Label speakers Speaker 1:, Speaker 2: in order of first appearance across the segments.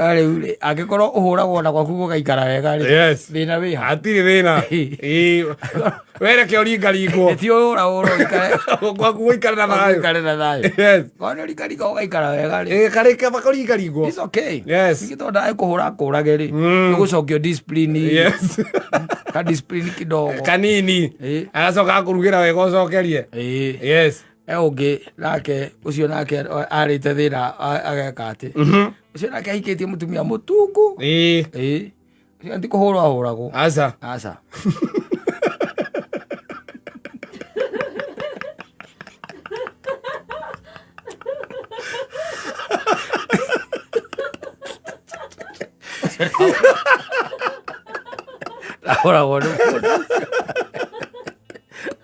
Speaker 1: Rĩu rĩ, angĩkorwo ũhũragwo na gwaku gũgaikara wega rĩ,
Speaker 2: Yes.
Speaker 1: thĩna wĩ ha?
Speaker 2: Hatirĩ thĩna. Ĩĩ. Wereke ũringaringwo.
Speaker 1: Ti ũhũra ũhũra ũikare.
Speaker 2: Gwaku gũikare na thayũ.
Speaker 1: Ũikare na thayũ.
Speaker 2: Yes.
Speaker 1: Korwo nĩ ũringaringa ũgaikara wega rĩ.
Speaker 2: Ĩĩ, karĩ kaba kũringaringwo.
Speaker 1: It's okay.
Speaker 2: Yes.
Speaker 1: Ningĩ tondũ ndagĩkũhũra akũrage rĩ, nĩgũcokio discipline.
Speaker 2: Yes.
Speaker 1: Ka discipline kidogo.
Speaker 2: Kanini.
Speaker 1: Ĩĩ.
Speaker 2: Agacoka akũrugĩra wega ũcokerie.
Speaker 1: Ĩĩ.
Speaker 2: Yes.
Speaker 1: He ũngĩ nake ũcio nake arĩte thĩna ageka atĩ ũcio nake ahikĩtie mũtumia mũtungu.
Speaker 2: Ĩĩ.
Speaker 1: Ĩĩ. Ũcio ti kũhũrwo ahũragwo.
Speaker 2: Aca.
Speaker 1: Aca. Ahũragwo nĩ mũndũ ũcio.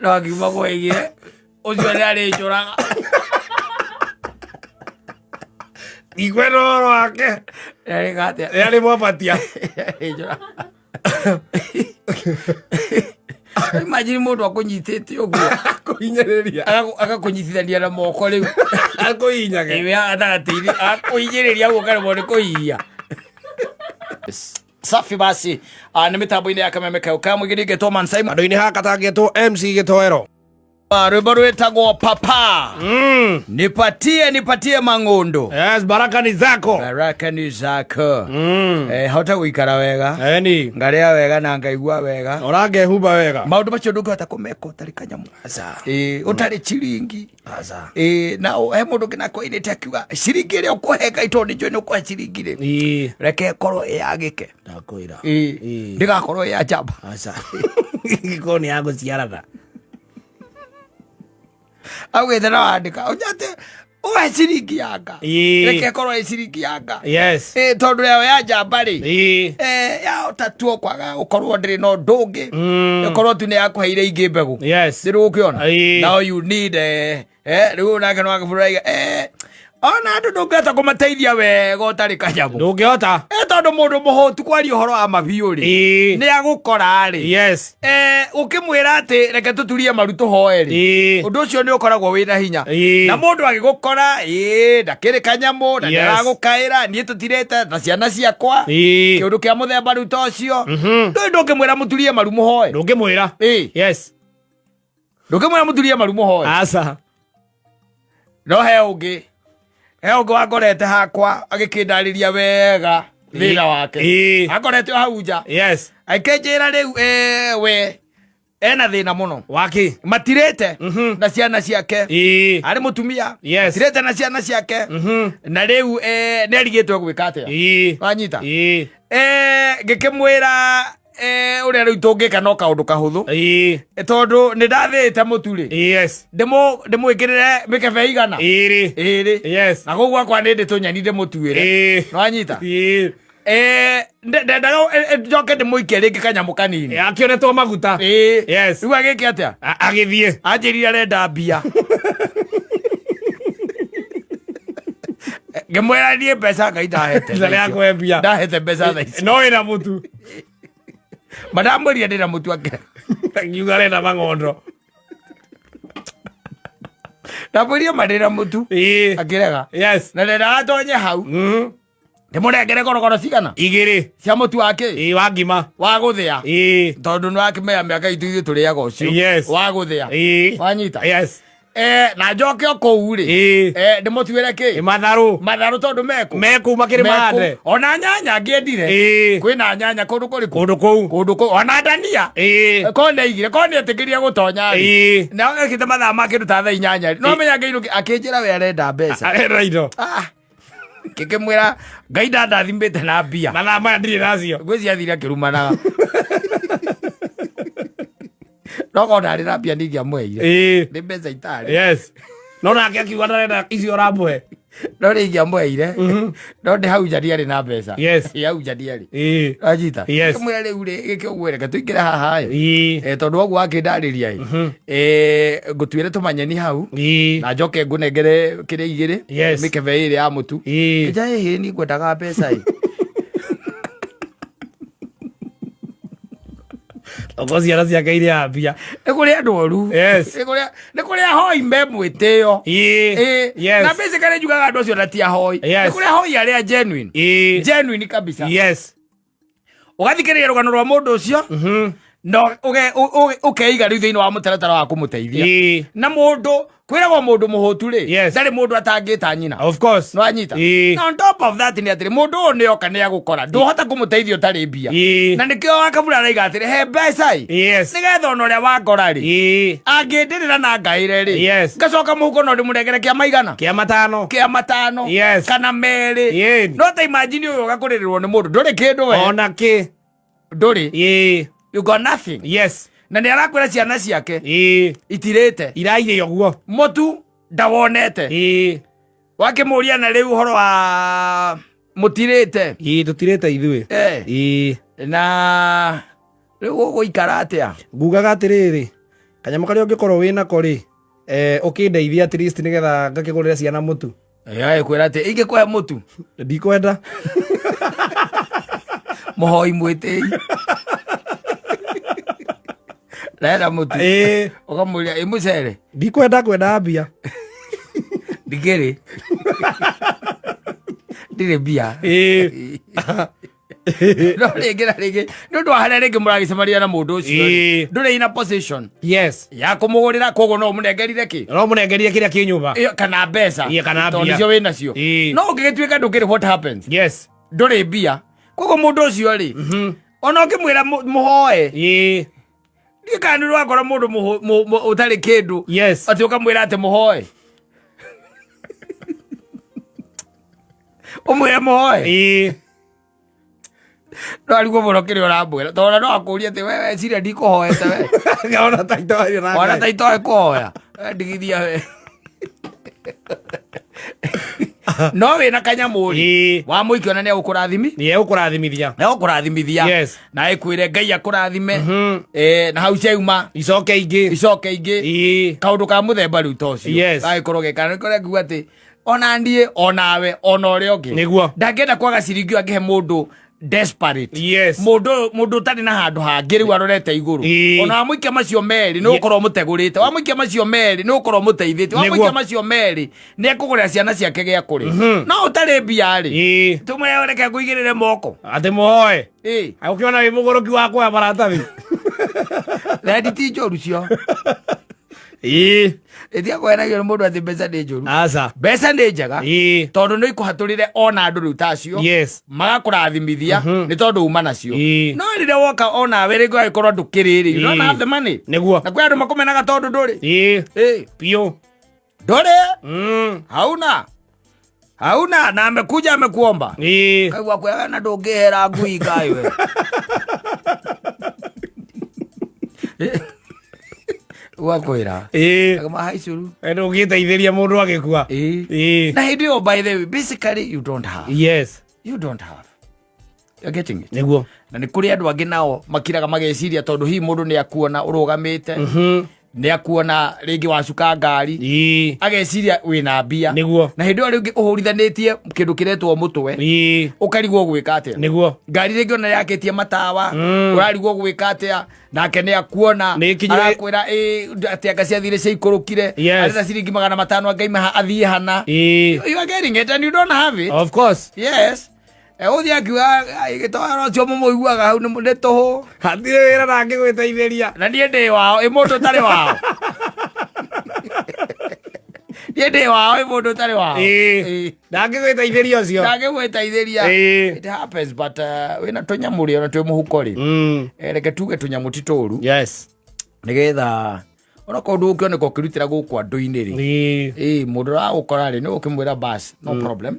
Speaker 1: No akiuma kwĩgire ũcio nĩ arĩnjũraga.
Speaker 2: Ndikwenda ũhoro wake.
Speaker 1: Nĩarĩka atĩa?
Speaker 2: Nĩ arĩ mwabatia.
Speaker 1: Arĩnjũraga. Imagine mũndũ akũnyitĩte ũguo.
Speaker 2: Akũhinyĩrĩria.
Speaker 1: Agakũnyitithania na moko rĩu.
Speaker 2: Akũhinyage.
Speaker 1: Ĩwe gatagatĩ-inĩ akũhinyĩrĩria ũguo karemwo nĩ kũhihia. Safi basi. Ah, nĩ mĩtambo-inĩ ya kameme kau ka mũingĩ ningĩtwo Man Simon.
Speaker 2: Andũ-inĩ haka tangĩtwo MC Gĩtoero.
Speaker 1: Ah, rwĩmbo rwĩtagwo papa. Nipatie nipatie mang'ũndũ.
Speaker 2: Yes, baraka ni zako.
Speaker 1: Baraka ni zako. Eh, hota gũikara wega.
Speaker 2: Eni.
Speaker 1: Ngarĩa wega na ngaigua wega.
Speaker 2: Ũrangehumba wega.
Speaker 1: Maũndũ macio ndũngĩhota kũmeka ũtarĩ kanyamũ. Ĩĩ, ũtarĩ ciringi. Ĩĩ, na he mũndũ ũngĩ nake oirĩte akiuga ciringi ĩrĩa ũkũhe Ngai tondũ nĩ njũĩ nĩ ũkũhe ciringi rĩ.
Speaker 2: Ĩĩ.
Speaker 1: Reke ĩkorwo ĩ ya gĩke.
Speaker 2: Ndakwĩra.
Speaker 1: Ĩĩ.
Speaker 2: Ĩĩ.
Speaker 1: Ndĩgakorwo ĩ ya njamba.
Speaker 2: Aca. Gĩkorwo nĩ ya gũciarana.
Speaker 1: Augĩte na wandĩka ũnyate ũhe ciringi yanga.
Speaker 2: Ĩĩ.
Speaker 1: Reke ĩkorwo ĩ ciringi yanga.
Speaker 2: Yes.
Speaker 1: Ĩĩ, tondũ yayo ya njamba rĩ.
Speaker 2: Ĩĩ.
Speaker 1: Eh, yahota tu kwaga gũkorwo ndĩrĩ na ũndũ ũngĩ. Ĩkorwo tu nĩ yakũheire ingĩ mbegũ.
Speaker 2: Yes.
Speaker 1: Nĩ ũkĩona?
Speaker 2: Ĩĩ.
Speaker 1: Now you need rĩu nake no agĩbũrũra ona andũ ndũngĩhota kũmateithia wega ũtarĩ kanyamũ.
Speaker 2: Ndũngĩhota.
Speaker 1: Tondũ mũndũ mũhũtu kwaria ũhoro wa mabiũ rĩ.
Speaker 2: Ĩĩ.
Speaker 1: Nĩ agũkora rĩ.
Speaker 2: Yes.
Speaker 1: Ũkĩmwĩra atĩ reke tũturie maru tũhoe rĩ.
Speaker 2: Ĩĩ.
Speaker 1: Ũndũ ũcio nĩ ũkoragwo wĩna hinya.
Speaker 2: Ĩĩ.
Speaker 1: Na mũndũ agĩgũkora ĩĩ ndakĩrĩ kanyamũ na
Speaker 2: Yes.
Speaker 1: nĩaragũkaĩra niĩ tũtirĩte na ciana ciakwa.
Speaker 2: Ĩĩ.
Speaker 1: Kĩũndũ kĩa mũthemba rĩu ta ũcio. Ndũĩ ndũngĩmwĩra mũturie maru mũhoe.
Speaker 2: Ndũngĩmwĩra.
Speaker 1: Ĩĩ.
Speaker 2: Yes.
Speaker 1: Ndũngĩmwĩra mũturie maru mũhoe.
Speaker 2: Aca.
Speaker 1: No he ũngĩ. He ũngĩ wankorete hakwa agĩkĩndarĩria wega thĩna wake.
Speaker 2: Ĩĩ.
Speaker 1: Akorete o hau nja.
Speaker 2: Yes.
Speaker 1: Akĩnjĩra rĩu we ena thĩna mũno.
Speaker 2: Waki.
Speaker 1: Matirĩte na ciana ciake.
Speaker 2: Ĩĩ.
Speaker 1: Arĩ mũtumia.
Speaker 2: Yes.
Speaker 1: Matirĩte na ciana ciake. Na rĩu nĩ arigĩtwo gwĩka atĩa.
Speaker 2: Ĩĩ.
Speaker 1: Wanyita?
Speaker 2: Ĩĩ.
Speaker 1: Ngĩkĩmwĩra ũrĩa rĩu tũngĩka no kaũndũ kahũthũ.
Speaker 2: Ĩĩ.
Speaker 1: Tondũ nĩ ndathĩĩte mũtu rĩ.
Speaker 2: Yes.
Speaker 1: Ndĩmwĩkĩrĩre mĩkebe igana.
Speaker 2: Ĩrĩ.
Speaker 1: Ĩrĩ.
Speaker 2: Yes.
Speaker 1: Na kũu gwakwa nĩ ndĩ tũnyeni ndĩmũtuĩre.
Speaker 2: Ĩĩ.
Speaker 1: Nĩwanyita?
Speaker 2: Ĩĩ.
Speaker 1: Ndendaga njoke ndĩmũikie rĩngĩ kanyamũ kanini.
Speaker 2: Akĩonetwo maguta.
Speaker 1: Ĩĩ.
Speaker 2: Yes.
Speaker 1: Rĩu agĩke atĩa?
Speaker 2: Agĩthiĩ.
Speaker 1: Anjĩrire arenda mbia. Ngĩmwĩra niĩ mbeca Ngai ndahete.
Speaker 2: Ndarĩ akũhe mbia.
Speaker 1: Ndahete mbeca thaa ici.
Speaker 2: No wĩna mũtu.
Speaker 1: Ma ndamwĩrire ndĩna mũtu ake.
Speaker 2: Akiuga arenda mang'ondo.
Speaker 1: Ndamwĩrire ma ndĩna mũtu.
Speaker 2: Ĩĩ.
Speaker 1: Akĩrega.
Speaker 2: Yes.
Speaker 1: Na ndendaga atonye hau. Ndĩmũnengere korokoro cigana?
Speaker 2: Igĩrĩ.
Speaker 1: Cia mũtu wa kĩ?
Speaker 2: Ĩĩ, wa ngima.
Speaker 1: Wa gũthĩa.
Speaker 2: Ĩĩ.
Speaker 1: Tondũ nĩ wakĩmenya mĩaka itũ ithuĩ tũrĩaga ũcio.
Speaker 2: Yes.
Speaker 1: Wa gũthĩa.
Speaker 2: Ĩĩ.
Speaker 1: Wanyita?
Speaker 2: Yes.
Speaker 1: Na njoke o kũu rĩ.
Speaker 2: Ĩĩ.
Speaker 1: Ndĩmũtuĩre kĩ?
Speaker 2: Ĩ, matharũ.
Speaker 1: Matharũ tondũ mekũ?
Speaker 2: Mekũ makĩrĩ
Speaker 1: Mekũ.
Speaker 2: mahande.
Speaker 1: Ona nyanya ngĩendire.
Speaker 2: Ĩĩ.
Speaker 1: Kwĩna nyanya kũndũ kũrĩkũ?
Speaker 2: Kũndũ kũu.
Speaker 1: Kũndũ kũu. Ona ndania.
Speaker 2: Ĩĩ.
Speaker 1: Korwo nĩaigire, korwo nĩetĩkĩria gũtonya rĩ.
Speaker 2: Ĩĩ.
Speaker 1: Na ekĩte mathaa ma kĩndũ ta thaa inyanya rĩ. No menya ngĩinũke akĩnjĩra we arenda mbeca.
Speaker 2: Arenda indo.
Speaker 1: Ah. Ngĩkĩmwĩra Ngai ndandathimĩte na mbia.
Speaker 2: Mathaa maya ndirĩ nacio.
Speaker 1: Ngwĩciria athire akĩrumanaga. No korwo ndarĩ na mbia nĩingĩamũheire.
Speaker 2: Ĩĩ.
Speaker 1: Nĩ mbeca itarĩ.
Speaker 2: Yes. No nake akiuga ndarenda icio ũramũhe.
Speaker 1: No nĩ ingĩamũheire. No ndĩ hau nja ndiarĩ na mbeca.
Speaker 2: Yes.
Speaker 1: Ĩ hau nja ndiarĩ.
Speaker 2: Ĩĩ.
Speaker 1: Wanyita?
Speaker 2: Yes.
Speaker 1: Ngĩmwĩra rĩu rĩ gĩke ũguo reke tũingĩre haha ĩ.
Speaker 2: Ĩĩ.
Speaker 1: Tondũ ũguo wakĩndarĩria ĩ. Ngũtuĩre tũmanyeni hau.
Speaker 2: Ĩĩ.
Speaker 1: Na njoke ngũnengere kĩrĩa igĩrĩ.
Speaker 2: Yes.
Speaker 1: Mĩkebe ĩrĩ ya mũtu.
Speaker 2: Ĩĩ.
Speaker 1: Nja ĩhĩ niĩ ngwendaga mbeca ĩ.
Speaker 2: Okorwo ciana ciake irĩ mbia.
Speaker 1: Nĩ kũrĩ andũ oru.
Speaker 2: Yes.
Speaker 1: Nĩ kũrĩ ahoi me mwĩtĩo.
Speaker 2: Ĩĩ.
Speaker 1: Ĩĩ.
Speaker 2: Yes.
Speaker 1: Na basically njugaga andũ acio na ti ahoi.
Speaker 2: Yes.
Speaker 1: Nĩ kũrĩ ahoi arĩa genuine.
Speaker 2: Ĩĩ.
Speaker 1: Genuine kabisa.
Speaker 2: Yes.
Speaker 1: Ũgathikĩrĩria rũgano rwa mũndũ ũcio na ũkeiga rĩu thĩinĩ wa mũtaratara wa kũmũteithia.
Speaker 2: Ĩĩ.
Speaker 1: Na mũndũ kwĩragwo mũndũ mũhũtu rĩ,
Speaker 2: Yes.
Speaker 1: ndarĩ mũndũ atangĩta nyina.
Speaker 2: Of course.
Speaker 1: Nĩwanyita?
Speaker 2: Ĩĩ.
Speaker 1: Na on top of that nĩ atĩrĩ, mũndũ ũyũ nĩoka nĩagũkora, ndũhota kũmũteithia ũtarĩ mbia.
Speaker 2: Ĩĩ.
Speaker 1: Na nĩkĩo wakabura araiga atĩrĩ, he mbeca ĩ.
Speaker 2: Yes.
Speaker 1: Nĩgetha ona ũrĩa wakora rĩ,
Speaker 2: Ĩĩ.
Speaker 1: angĩndĩrĩra na ngaĩre rĩ,
Speaker 2: Yes.
Speaker 1: ngacoka mũhuko no ndĩmũnengere kĩa maigana?
Speaker 2: Kĩa matano.
Speaker 1: Kĩa matano.
Speaker 2: Yes.
Speaker 1: Kana merĩ.
Speaker 2: Ĩĩ.
Speaker 1: No ta imagine ũyũ ũgakũrĩrĩrwo nĩ mũndũ, ndũrĩ kĩndũ we.
Speaker 2: Ona kĩ.
Speaker 1: Ndũrĩ.
Speaker 2: Ĩĩ.
Speaker 1: You got nothing.
Speaker 2: Yes.
Speaker 1: Na nĩ arakwĩra ciana ciake
Speaker 2: Ĩĩ.
Speaker 1: itirĩte.
Speaker 2: Iraire ũguo.
Speaker 1: Mũtu ndawonete.
Speaker 2: Ĩĩ.
Speaker 1: Wakĩmũria na rĩu ũhoro wa mũtirĩte.
Speaker 2: Ĩĩ tũtirĩte ithuĩ.
Speaker 1: Eh.
Speaker 2: Ĩĩ.
Speaker 1: Na rĩu ũgũikara atĩa?
Speaker 2: Ngugaga atĩrĩrĩ, kanyamũ karĩa ũngĩkorwo wĩnako rĩ, ũkĩndeithia at least nĩgetha ngakĩgũrĩre ciana mũtu.
Speaker 1: Kwĩra atĩ ingĩkũhe mũtu.
Speaker 2: Ndikwenda.
Speaker 1: Mũhoi mwĩtĩi. Rera mũtu.
Speaker 2: Ĩĩ.
Speaker 1: Ũkamũria ĩ mũcere.
Speaker 2: Ndikwenda kwenda mbia.
Speaker 1: Ndikĩrĩ. Ndirĩ mbia.
Speaker 2: Ĩĩ.
Speaker 1: No rĩngĩ na rĩngĩ nĩ ũndũ wa harĩa rĩngĩ mũragĩcemania na mũndũ ũcio
Speaker 2: Ĩĩ.
Speaker 1: ndũrĩ ina position
Speaker 2: Yes.
Speaker 1: ya kũmũgũrĩra koguo no ũmũnengerire kĩ
Speaker 2: No mũnengerie kĩrĩa kĩ nyũmba.
Speaker 1: Ĩyo, kana mbeca
Speaker 2: Ĩĩ, kana
Speaker 1: tondũ
Speaker 2: mbia.
Speaker 1: nĩcio wĩ nacio
Speaker 2: Ĩĩ.
Speaker 1: no ũngĩgĩtuĩka ndũkĩrĩ what happens
Speaker 2: Yes.
Speaker 1: ndũrĩ mbia koguo mũndũ ũcio rĩ ona ũngĩmwĩra mũhoe
Speaker 2: Ĩĩ.
Speaker 1: ndiĩ kana nĩ ũrakora mũndũ ũtarĩ kĩndũ
Speaker 2: Yes.
Speaker 1: atĩ ũkamwĩra atĩ mũhoe ũmwĩre mũhoe
Speaker 2: Ĩĩ.
Speaker 1: no arigwo mũno kĩrĩa ũramwĩra tondũ no akũrie atĩ we weciria ndikũhoete we
Speaker 2: Ona ta itoĩ na
Speaker 1: ona ta itoĩ kũhoya We ndigithia we no wĩna kanyamũ rĩ
Speaker 2: Ĩĩ.
Speaker 1: wa mũikio na nĩ egũkũrathimi
Speaker 2: Nĩ egũkũrathimithia.
Speaker 1: nĩ egũkũrathimithia
Speaker 2: Yes.
Speaker 1: na ĩkwĩre Ngai akũrathime na hau ciauma
Speaker 2: Icoke ingĩ.
Speaker 1: icoke ingĩ
Speaker 2: Ĩĩ.
Speaker 1: kaũndũ ka mũthemba rĩu ta ũcio
Speaker 2: Yes.
Speaker 1: gagĩkorwo geka nĩ kũrĩa nguga atĩ ona niĩ onawe ona ũrĩa ũngĩ
Speaker 2: Nĩguo.
Speaker 1: ndangĩenda kwaga ciringi ĩyo angĩhe mũndũ desperate
Speaker 2: Yes.
Speaker 1: mũndũ mũndũ ũtarĩ na handũ hangĩ rĩu arorete igũrũ
Speaker 2: Ĩĩ.
Speaker 1: ona wamũikia macio merĩ nĩ ũgũkorwo mũtegũrĩte wamũikia macio merĩ nĩ ũgũkorwo mũteithĩtie wamũikia
Speaker 2: Nĩguo.
Speaker 1: macio merĩ nĩ ekũgũrĩra ciana ciake gĩa kũrĩa no ũtarĩ mbia rĩ
Speaker 2: Ĩĩ.
Speaker 1: tũmwe reke ngũigĩrĩre moko
Speaker 2: Atĩ mũhoe.
Speaker 1: Ĩĩ.
Speaker 2: Agũkĩona wĩ mũgũrũki wa kuoya maratathi.
Speaker 1: Thendi ti njũru cio
Speaker 2: Ĩĩ.
Speaker 1: ĩtia kwenagio nĩ mũndũ atĩ mbeca nĩ njũru
Speaker 2: Aca.
Speaker 1: mbeca nĩ njega
Speaker 2: Ĩĩ.
Speaker 1: tondũ nĩ ikũhatũrĩre ona andũ rĩu ta acio
Speaker 2: Yes.
Speaker 1: magakũrathimithia nĩ tondũ uma nacio
Speaker 2: Ĩĩ.
Speaker 1: no rĩrĩa woka onawe rĩngĩ ũgagĩkorwo ndũkĩrĩ rĩ you don't
Speaker 2: Ĩĩ.
Speaker 1: have the money
Speaker 2: Nĩguo.
Speaker 1: na kwĩ andũ makũmenaga tondũ ndũrĩ
Speaker 2: Ĩĩ.
Speaker 1: Ĩĩ.
Speaker 2: Biũ.
Speaker 1: ndũrĩ hauna hauna na amekuja amekuomba
Speaker 2: Ĩĩ.
Speaker 1: kaigua kwega na ndũngĩhera ngui ngai we wakwĩra
Speaker 2: Ĩĩ.
Speaker 1: akama haicuru
Speaker 2: Ndũngĩteithĩria mũndũ agĩkua.
Speaker 1: Ĩĩ.
Speaker 2: Ĩĩ.
Speaker 1: na hĩndĩ ĩyo by the way basically you don't have
Speaker 2: Yes.
Speaker 1: you don't have You're getting it
Speaker 2: Nĩguo.
Speaker 1: na nĩ kũrĩ andũ angĩ nao makiraga mageciria tondũ hihi mũndũ nĩ akuona ũrũgamĩte nĩ akuona rĩngĩ wacuka ngari
Speaker 2: Ĩĩ.
Speaker 1: ageciria wĩna mbia
Speaker 2: Nĩguo.
Speaker 1: na hĩndĩ ĩyo rĩngĩ ũhũrithanĩtie kĩndũ kĩretwo mũtwe
Speaker 2: Ĩĩ.
Speaker 1: ũkarigwo gwĩka atĩa
Speaker 2: Nĩguo.
Speaker 1: ngari rĩngĩ ona yakĩtie matawa ũrarigwo gwĩka atĩa nake nĩ akuona
Speaker 2: Nĩ ikinyire-
Speaker 1: arakwĩra "Ĩ, atĩ anga ciathire ciaikũrũkire
Speaker 2: Yes.
Speaker 1: arenda ciringi 500 angaima athiĩ hana
Speaker 2: Ĩĩ.
Speaker 1: you are getting it and you don't have it
Speaker 2: Of course.
Speaker 1: yes ũthiĩ akiuga gĩtoero ũcio mũmũiguaga hau nĩ tũhũ
Speaker 2: Hatirĩ wĩra ndangĩgwĩteithĩria.
Speaker 1: na niĩ ndĩ wao ĩ mũndũ ũtarĩ wao niĩ ndĩ wao ĩ mũndũ ũtarĩ wao
Speaker 2: Ĩĩ. Ndangĩgwĩteithĩria ũcio.
Speaker 1: Ndangĩgwĩteithĩria
Speaker 2: Ĩĩ.
Speaker 1: it happens but wĩna tũnyamũ rĩ ona twĩ mũhuko rĩ reke tuge tũnyamũ ti tũru
Speaker 2: Yes.
Speaker 1: nĩgetha onokorwo ndũgũkĩoneka ũkĩrutĩra gũkũ andũ-inĩ rĩ
Speaker 2: Ĩĩ.
Speaker 1: ĩĩ mũndũ ũragũkora rĩ nĩ ũkĩmwĩra bas no problem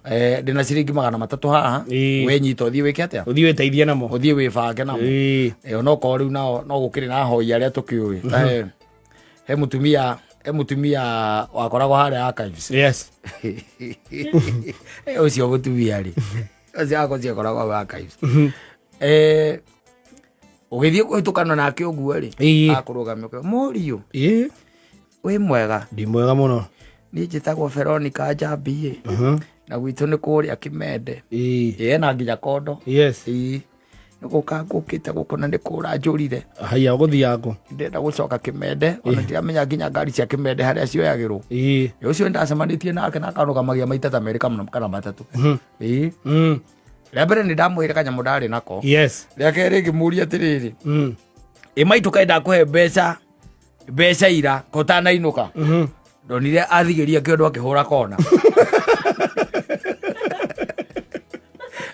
Speaker 1: ndĩna ciringi 300 haha
Speaker 2: Ĩĩ.
Speaker 1: we nyita ũthiĩ wĩke atĩa
Speaker 2: Ũthiĩ wĩteithie namo.
Speaker 1: ũthiĩ wĩbange namo
Speaker 2: Ĩĩ.
Speaker 1: Onokorwo rĩu nao no gũkĩrĩ na ahoi arĩa tũkĩũĩ Ta he mũtumia he mũtumia wakoragwo harĩa archives
Speaker 2: Yes.
Speaker 1: Ũcio mũtumia rĩ ũcio wakwa akoragwo hau archives ũgĩthiĩ kũhĩtũkana nake ũguo rĩ
Speaker 2: Ĩĩ.
Speaker 1: akũrũgamia ũkauga, mũriũ
Speaker 2: Ĩĩ.
Speaker 1: wĩ mwega
Speaker 2: Ndi mwega mũno.
Speaker 1: niĩ njĩtagwo Veronica Njambi ĩ na gwitũ nĩ kũrĩa Kĩmende
Speaker 2: Ĩĩ.
Speaker 1: ĩ ena nginya kondo
Speaker 2: Yes.
Speaker 1: ĩĩ Nĩ gũka ngũkĩte gũkũ na nĩ kũra njũrire.
Speaker 2: Haya, ũgũthiaga kũ?
Speaker 1: Ndĩrenda gũcoka Kĩmende, ona ndiramenya nginya ngari cia Kĩmende harĩa cioyagĩrwo. Ũcio nĩndacemanĩtie nake na akanũgamagia maita ta merĩ kana matatũ. Ĩĩ. Rĩa mbere nĩ ndamwĩre kanyamũ ndarĩ nako. Rĩa kerĩ ngĩmũria atĩrĩrĩ, ĩ maitũ kaĩ ndakũhe mbeca mbeca ira ko ũtanainũka? Ndonire athigĩria kĩondo akĩhũra kona.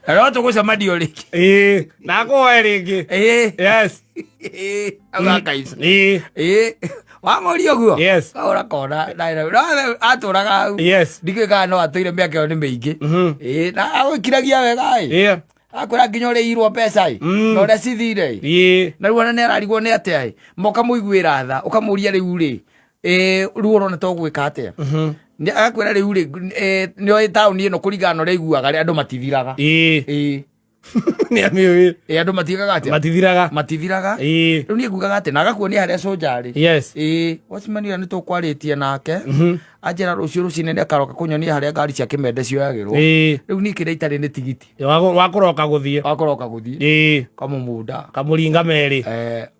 Speaker 1: Na no tũgũcemanio rĩngĩ.
Speaker 2: Ĩĩ, na akũhoe rĩngĩ.
Speaker 1: Ĩĩ.
Speaker 2: Yes.
Speaker 1: Agakaica.
Speaker 2: Ĩĩ.
Speaker 1: Ĩĩ. Wamũria ũguo?
Speaker 2: Yes.
Speaker 1: Kahũra kona. Atũraga hau.
Speaker 2: Yes.
Speaker 1: Ndikĩũĩ kana no atũire mĩaka ĩyo nĩ mĩingĩ. Ĩĩ, na agũkiragia wega ĩ.
Speaker 2: Ĩĩ.
Speaker 1: Akwĩra nginya ũrĩirwo mbeca ĩ. Na ũrĩa cithire ĩ.
Speaker 2: Ĩĩ.
Speaker 1: Na rĩu ona nĩ ararigwo nĩ atĩa ĩ. Ma ũkamũiguĩra tha, ũkamũria rĩu rĩ, ĩ rĩu ũrona ta ũgwĩka atĩa? Nĩ agakwĩra rĩu rĩ, nĩ oĩ taũni ĩno kũringana na ũrĩa aiguaga rĩ, andũ matithiraga.
Speaker 2: Ĩĩ.
Speaker 1: Ĩĩ.
Speaker 2: Nĩ amĩũĩ.
Speaker 1: Ĩ andũ matiĩkaga atĩa?
Speaker 2: Matithiraga.
Speaker 1: Matithiraga.
Speaker 2: Ĩĩ.
Speaker 1: Rĩu niĩ ngugaga atĩ na agakuonia harĩa cũnja arĩ.
Speaker 2: Yes.
Speaker 1: Ĩĩ, watchman ũrĩa nĩ tũkwarĩtie nake. Anjĩra rũciũ rũcinĩ nĩ akaroka kũnyonia harĩa ngari cia Kĩmende cioyagĩrwo.
Speaker 2: Ĩĩ.
Speaker 1: Rĩu niĩ kĩrĩa itarĩ nĩ tigiti.
Speaker 2: Wakũroka gũthiĩ.
Speaker 1: Wakũroka gũthiĩ.
Speaker 2: Ĩĩ.
Speaker 1: Kamũmunda.
Speaker 2: Kamũringa merĩ.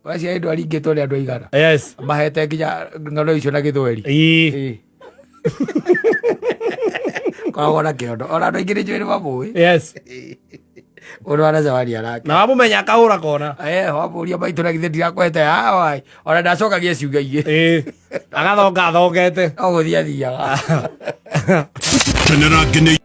Speaker 1: Wacia andũ aringĩtwo nĩ andũ aigana.
Speaker 2: Yes.
Speaker 1: Mahete nginya ng'ano icio na gĩthweri.
Speaker 2: Ĩĩ.
Speaker 1: Ĩĩ. Koragwo na kĩondo. Ona andũ aingĩ nĩ njũĩ nĩ mamũĩ.
Speaker 2: Yes.
Speaker 1: Ũndũ aracemania nake.
Speaker 2: Na wamũmenya akahũra kona.
Speaker 1: Wamũria maitũ na githĩ ndirakwete hawa. Ona ndacokagia ciugo igĩ.
Speaker 2: Ĩĩ. Agathonga athongete.
Speaker 1: No gũthiĩ athiaga.
Speaker 3: Kenera nginya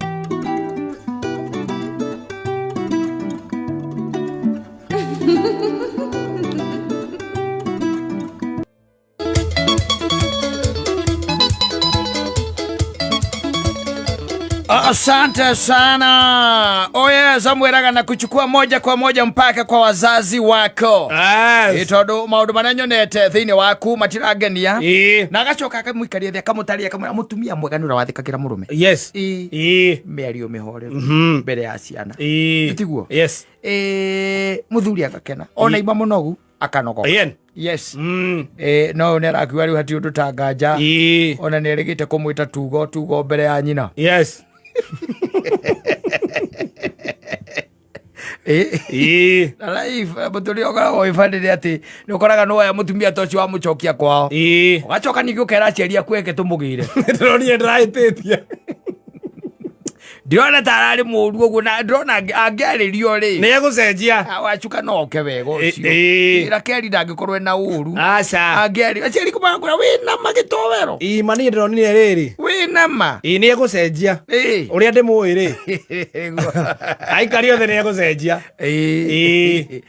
Speaker 1: Asante sana. Oye, Samuel na kuchukua moja kwa moja mpaka kwa wazazi wako.
Speaker 2: Yes.
Speaker 1: Tondu maundu maria nyonete thiini waku matirangenia.
Speaker 2: Ĩĩ.
Speaker 1: Na agacoka akamũikaria thĩ akamũtaria akamwĩra mũtumia mwega nĩ ũrĩa wathĩkagĩra mũrũme.
Speaker 2: Yes.
Speaker 1: Ĩĩ.
Speaker 2: Ĩĩ.
Speaker 1: Mĩario mĩhoreru mbere ya ciana.
Speaker 2: Ĩĩ.
Speaker 1: Tiguo?
Speaker 2: Yes.
Speaker 1: Ĩĩ, mũthuri agakena ona ima mũnogu akanogoka.
Speaker 2: Ĩĩ.
Speaker 1: Yes. No nĩ arakiuga rĩu hatirĩ ũndũ ta nganja.
Speaker 2: Ĩĩ.
Speaker 1: Ona nĩ erĩgĩte kũmwĩta tugo tugo mbere ya nyina.
Speaker 2: Yes.
Speaker 1: Ĩĩ.
Speaker 2: Ĩĩ.
Speaker 1: Na life mũtũrĩre ũkoragwo wĩ funny nĩ atĩ nĩ ũkoraga nĩ woya mũtumia ta ũcio wamũcokia kwao.
Speaker 2: Ĩĩ.
Speaker 1: Ũgacoka ningĩ ũkera aciari aku eke tũmũgĩre.
Speaker 2: Ndĩronire ndĩrahĩtĩtie.
Speaker 1: Ndirona ta ararĩ mũru ũguo na ndĩrona angĩarĩrio rĩ.
Speaker 2: Nĩ egũcenjia.
Speaker 1: Wacuka no oke wega ũcio.
Speaker 2: Ĩĩ.
Speaker 1: Rakeri ndangĩkorwo ena ũru.
Speaker 2: Aca.
Speaker 1: Angĩarĩ aciari kũmakwĩra wĩna ma gĩtowero.
Speaker 2: Ĩĩ, ma niĩ ndĩronire rĩrĩ.
Speaker 1: Wĩna ma.
Speaker 2: Ĩĩ, nĩ egũcenjia.
Speaker 1: Ĩĩ.
Speaker 2: Ũrĩa ndĩmũĩ rĩ. Aikari othe nĩ egũcenjia.
Speaker 1: Ĩĩ.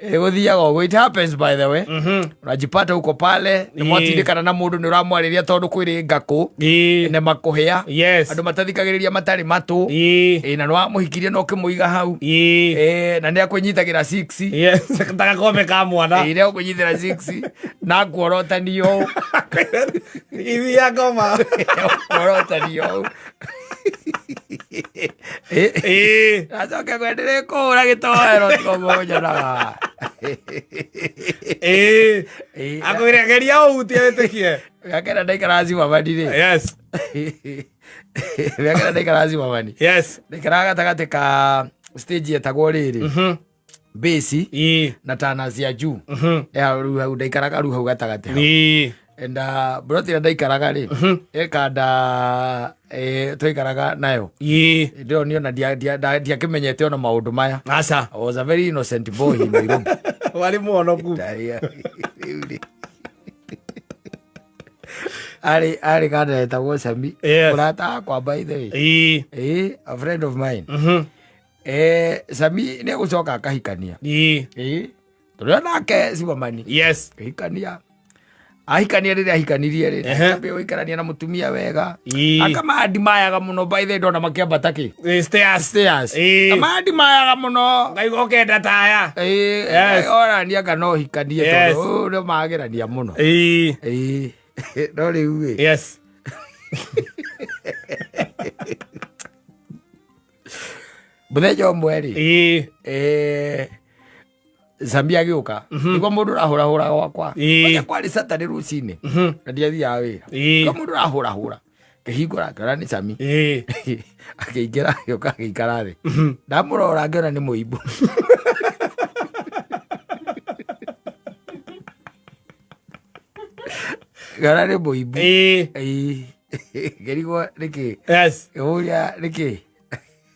Speaker 1: Gũthiaga ũguo, it happens by the way. Unajipata huko pale nĩ mwatindĩkana na mũndũ nĩ ũramwarĩria tondũ kwĩrĩ ngakũ
Speaker 2: Ĩĩ.
Speaker 1: nĩ makũhĩa.
Speaker 2: Yes.
Speaker 1: Andũ matathikagĩrĩria matarĩ matũ.
Speaker 2: Ĩĩ.
Speaker 1: Ĩĩ, na nĩ wamũhikirie na ũkĩmũiga hau.
Speaker 2: Ĩĩ.
Speaker 1: Ĩĩ, na nĩ akwĩnyitagĩra six.
Speaker 2: Yes. Ta gakombe ka mwana.
Speaker 1: Ĩĩ, nĩ akwĩnyitĩra six na kuorotanio ũũ.
Speaker 2: Ithia ngoma.
Speaker 1: Kuorotanio ũũ.
Speaker 2: Ĩĩ.
Speaker 1: Acoke kwendere kũhũra gĩtoero tiga mũnyonaga.
Speaker 2: Ĩĩ.
Speaker 1: Ĩĩ.
Speaker 2: Akwĩre geria ũhutie wĩtĩkie.
Speaker 1: Gakena ndaikaraga Zimmerman rĩ.
Speaker 2: Yes.
Speaker 1: Gakena ndaikaraga Zimmerman.
Speaker 2: Yes.
Speaker 1: Ndaikaraga gatagatĩ ka stage yetagwo rĩrĩ. Base
Speaker 2: Ĩĩ.
Speaker 1: na tana cia juu. Rĩu hau ndaikaraga rĩu hau gatagatĩ hau.
Speaker 2: Ĩĩ.
Speaker 1: And broti ĩrĩa ndaikaraga rĩ ĩkanda twaikaraga nayo.
Speaker 2: Ĩĩ.
Speaker 1: Ndĩronio na ndiakĩmenyete ona maũndũ maya.
Speaker 2: Aca.
Speaker 1: I was a very innocent boy in Nairobi.
Speaker 2: Warĩ mũhonoku.
Speaker 1: Arĩ kanda etagwo Sami.
Speaker 2: Yes.
Speaker 1: Mũrata wakwa by the way.
Speaker 2: Ĩĩ.
Speaker 1: Ĩĩ, a friend of mine. Sami nĩ egũcoka akahikania.
Speaker 2: Ĩĩ.
Speaker 1: Ĩĩ. Tũrĩ nake Zimmerman.
Speaker 2: Yes.
Speaker 1: Akahikania. Ahikania rĩrĩa ahikanirie rĩ, akambia gũikarania na mũtumia wega.
Speaker 2: Ĩĩ.
Speaker 1: Akamandi mayaga mũno by the way ndona makĩambata kĩ.
Speaker 2: Ĩĩ, stairs.
Speaker 1: Stairs.
Speaker 2: Ĩĩ.
Speaker 1: Kamandi mayaga mũno.
Speaker 2: Ngaigua ũkenda taya.
Speaker 1: Ĩĩ,
Speaker 2: Yes.
Speaker 1: orania kana ũhikanie
Speaker 2: Yes.
Speaker 1: tondũ nĩ magerania mũno.
Speaker 2: Ĩĩ.
Speaker 1: Ĩĩ. No rĩu ĩ.
Speaker 2: Yes.
Speaker 1: Mũthenya ũmwe rĩ.
Speaker 2: Ĩĩ.
Speaker 1: Sami agĩũka nĩguo mũndũ ũrahũrahũra gwakwa.
Speaker 2: Ĩĩ.
Speaker 1: Kwanja kwarĩ Saturday rũcinĩ na ndiathiaga wĩra.
Speaker 2: Ĩĩ.
Speaker 1: Nĩguo mũndũ ũrahũrahũra. Ngĩhingũra, ngĩona nĩ Cami. Akĩingĩra, agĩũka agĩikara thĩ. Ndamũrora ngĩona nĩ mũimbu. Ngĩona nĩ mũimbu. Ĩĩ. Ngĩrigwo nĩkĩ. Ngĩmũria nĩkĩ.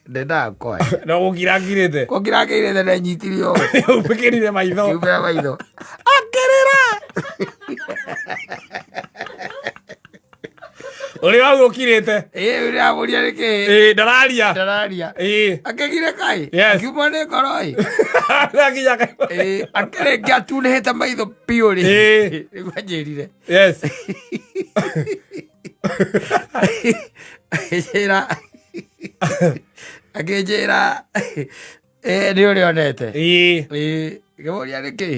Speaker 1: Ndendaga kwaria.
Speaker 2: No gũkirangirĩte.
Speaker 1: Gũkirangirĩte ndenyitire ũũ.
Speaker 2: Ũmbĩkĩrire maitho.
Speaker 1: Ngiumĩra maitho. Akĩrĩra.
Speaker 2: Ũrĩa wau ũkirĩte.
Speaker 1: Ĩĩ ũramũria nĩkĩ?
Speaker 2: Ĩĩ ndararia.
Speaker 1: Ndararia.
Speaker 2: Ĩĩ.
Speaker 1: Akĩgire kaĩ.
Speaker 2: Yes.
Speaker 1: Akiumwo nĩ ngoro ĩ.
Speaker 2: Akinya kaĩ.
Speaker 1: Ĩĩ akĩrĩkia atunĩhĩte maitho biũ rĩ.
Speaker 2: Ĩĩ.
Speaker 1: Nĩguo anjĩrire.
Speaker 2: Yes.
Speaker 1: Akĩnjĩra akĩnjĩra "Ĩ, nĩ ũrĩa onete.
Speaker 2: Ĩĩ.
Speaker 1: Ĩĩ, ngĩmũria nĩkĩ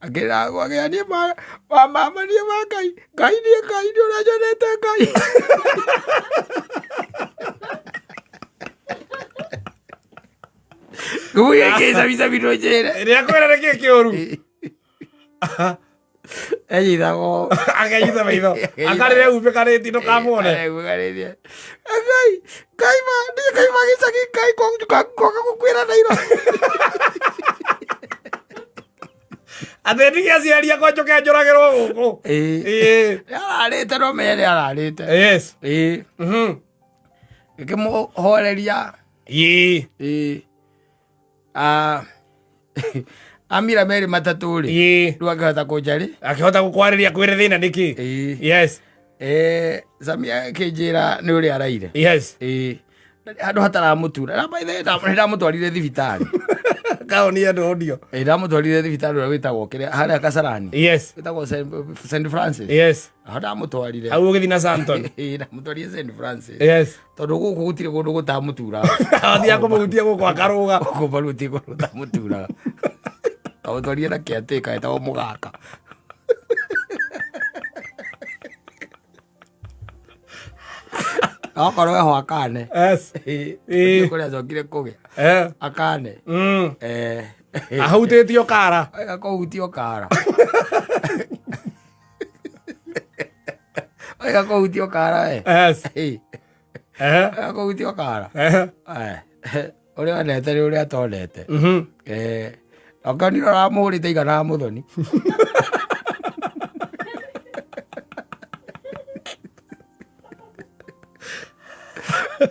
Speaker 1: akĩra gwagĩa niĩ ma wa mama niĩ ma Ngai Ngai niĩ Ngai nĩ ũrĩa nyonete Ngai. Ngĩmũria kĩ cabicabi ndũnjĩre.
Speaker 2: Rĩa kwĩra nĩkĩ kĩũru.
Speaker 1: Enyitagwo.
Speaker 2: Akenyita maitho. Akarĩra umbĩkanĩtie ndũkamwone.
Speaker 1: Ngai Ngai ma niĩ Ngai ma gĩcagi Ngai ngoka gũkuĩra Nairobi.
Speaker 2: Atĩ ndige aciari akwa njũke njũragĩrwo gũkũ.
Speaker 1: Ĩĩ.
Speaker 2: Ĩĩ.
Speaker 1: Nĩararĩte no menye nĩararĩte.
Speaker 2: Yes.
Speaker 1: Ĩĩ. Ngĩkĩmũhoreria.
Speaker 2: Ĩĩ.
Speaker 1: Ĩĩ. Ah, amira merĩ matatũ rĩ.
Speaker 2: Ĩĩ.
Speaker 1: Rĩu akĩhota kũnjarĩ.
Speaker 2: Akĩhota gũkwarĩria kwĩre thĩna nĩkĩ.
Speaker 1: Ĩĩ.
Speaker 2: Yes.
Speaker 1: Sami akĩnjĩra nĩ ũrĩa araire.
Speaker 2: Yes.
Speaker 1: Ĩĩ. Handũ hataramũtura. Na by the way, nĩndamũtwarire thibitarĩ.
Speaker 2: Kaoni ya ndondio.
Speaker 1: Ĩĩ, ndamũtwarire thibitarĩ ũrĩa wĩtagwo kĩrĩa harĩa Kasarani.
Speaker 2: Yes.
Speaker 1: Wĩtagwo St Francis.
Speaker 2: Yes.
Speaker 1: Aho ndamũtwarire.
Speaker 2: Hau ũgĩthiĩ na Santon.
Speaker 1: Ĩĩ, ndamũtwarire St Francis.
Speaker 2: Yes.
Speaker 1: Tondũ gũkũ gũtirĩ kũndũ gũtamũturaga.
Speaker 2: Athiĩ akũmũhutia gũkũ akarũga.
Speaker 1: Gũkũ mbaru gũtirĩ kũndũ gũtamũturaga. Ndamũtwarire na kĩatĩka etagwo mũgaka. Okorwo eho akane.
Speaker 2: Yes.
Speaker 1: Ĩĩ,
Speaker 2: Ĩĩ.
Speaker 1: kũrĩa acokire kũgĩa. Akane.
Speaker 2: Ahutĩtio kara.
Speaker 1: Wega kũhutio kara. Wega kũhutio kara we.
Speaker 2: Yes.
Speaker 1: Ĩĩ. Wega kũhutio kara. Ũrĩa onete nĩ ũrĩa atonete. Okorwo nĩ ũramũhũrĩte igana mũthoni.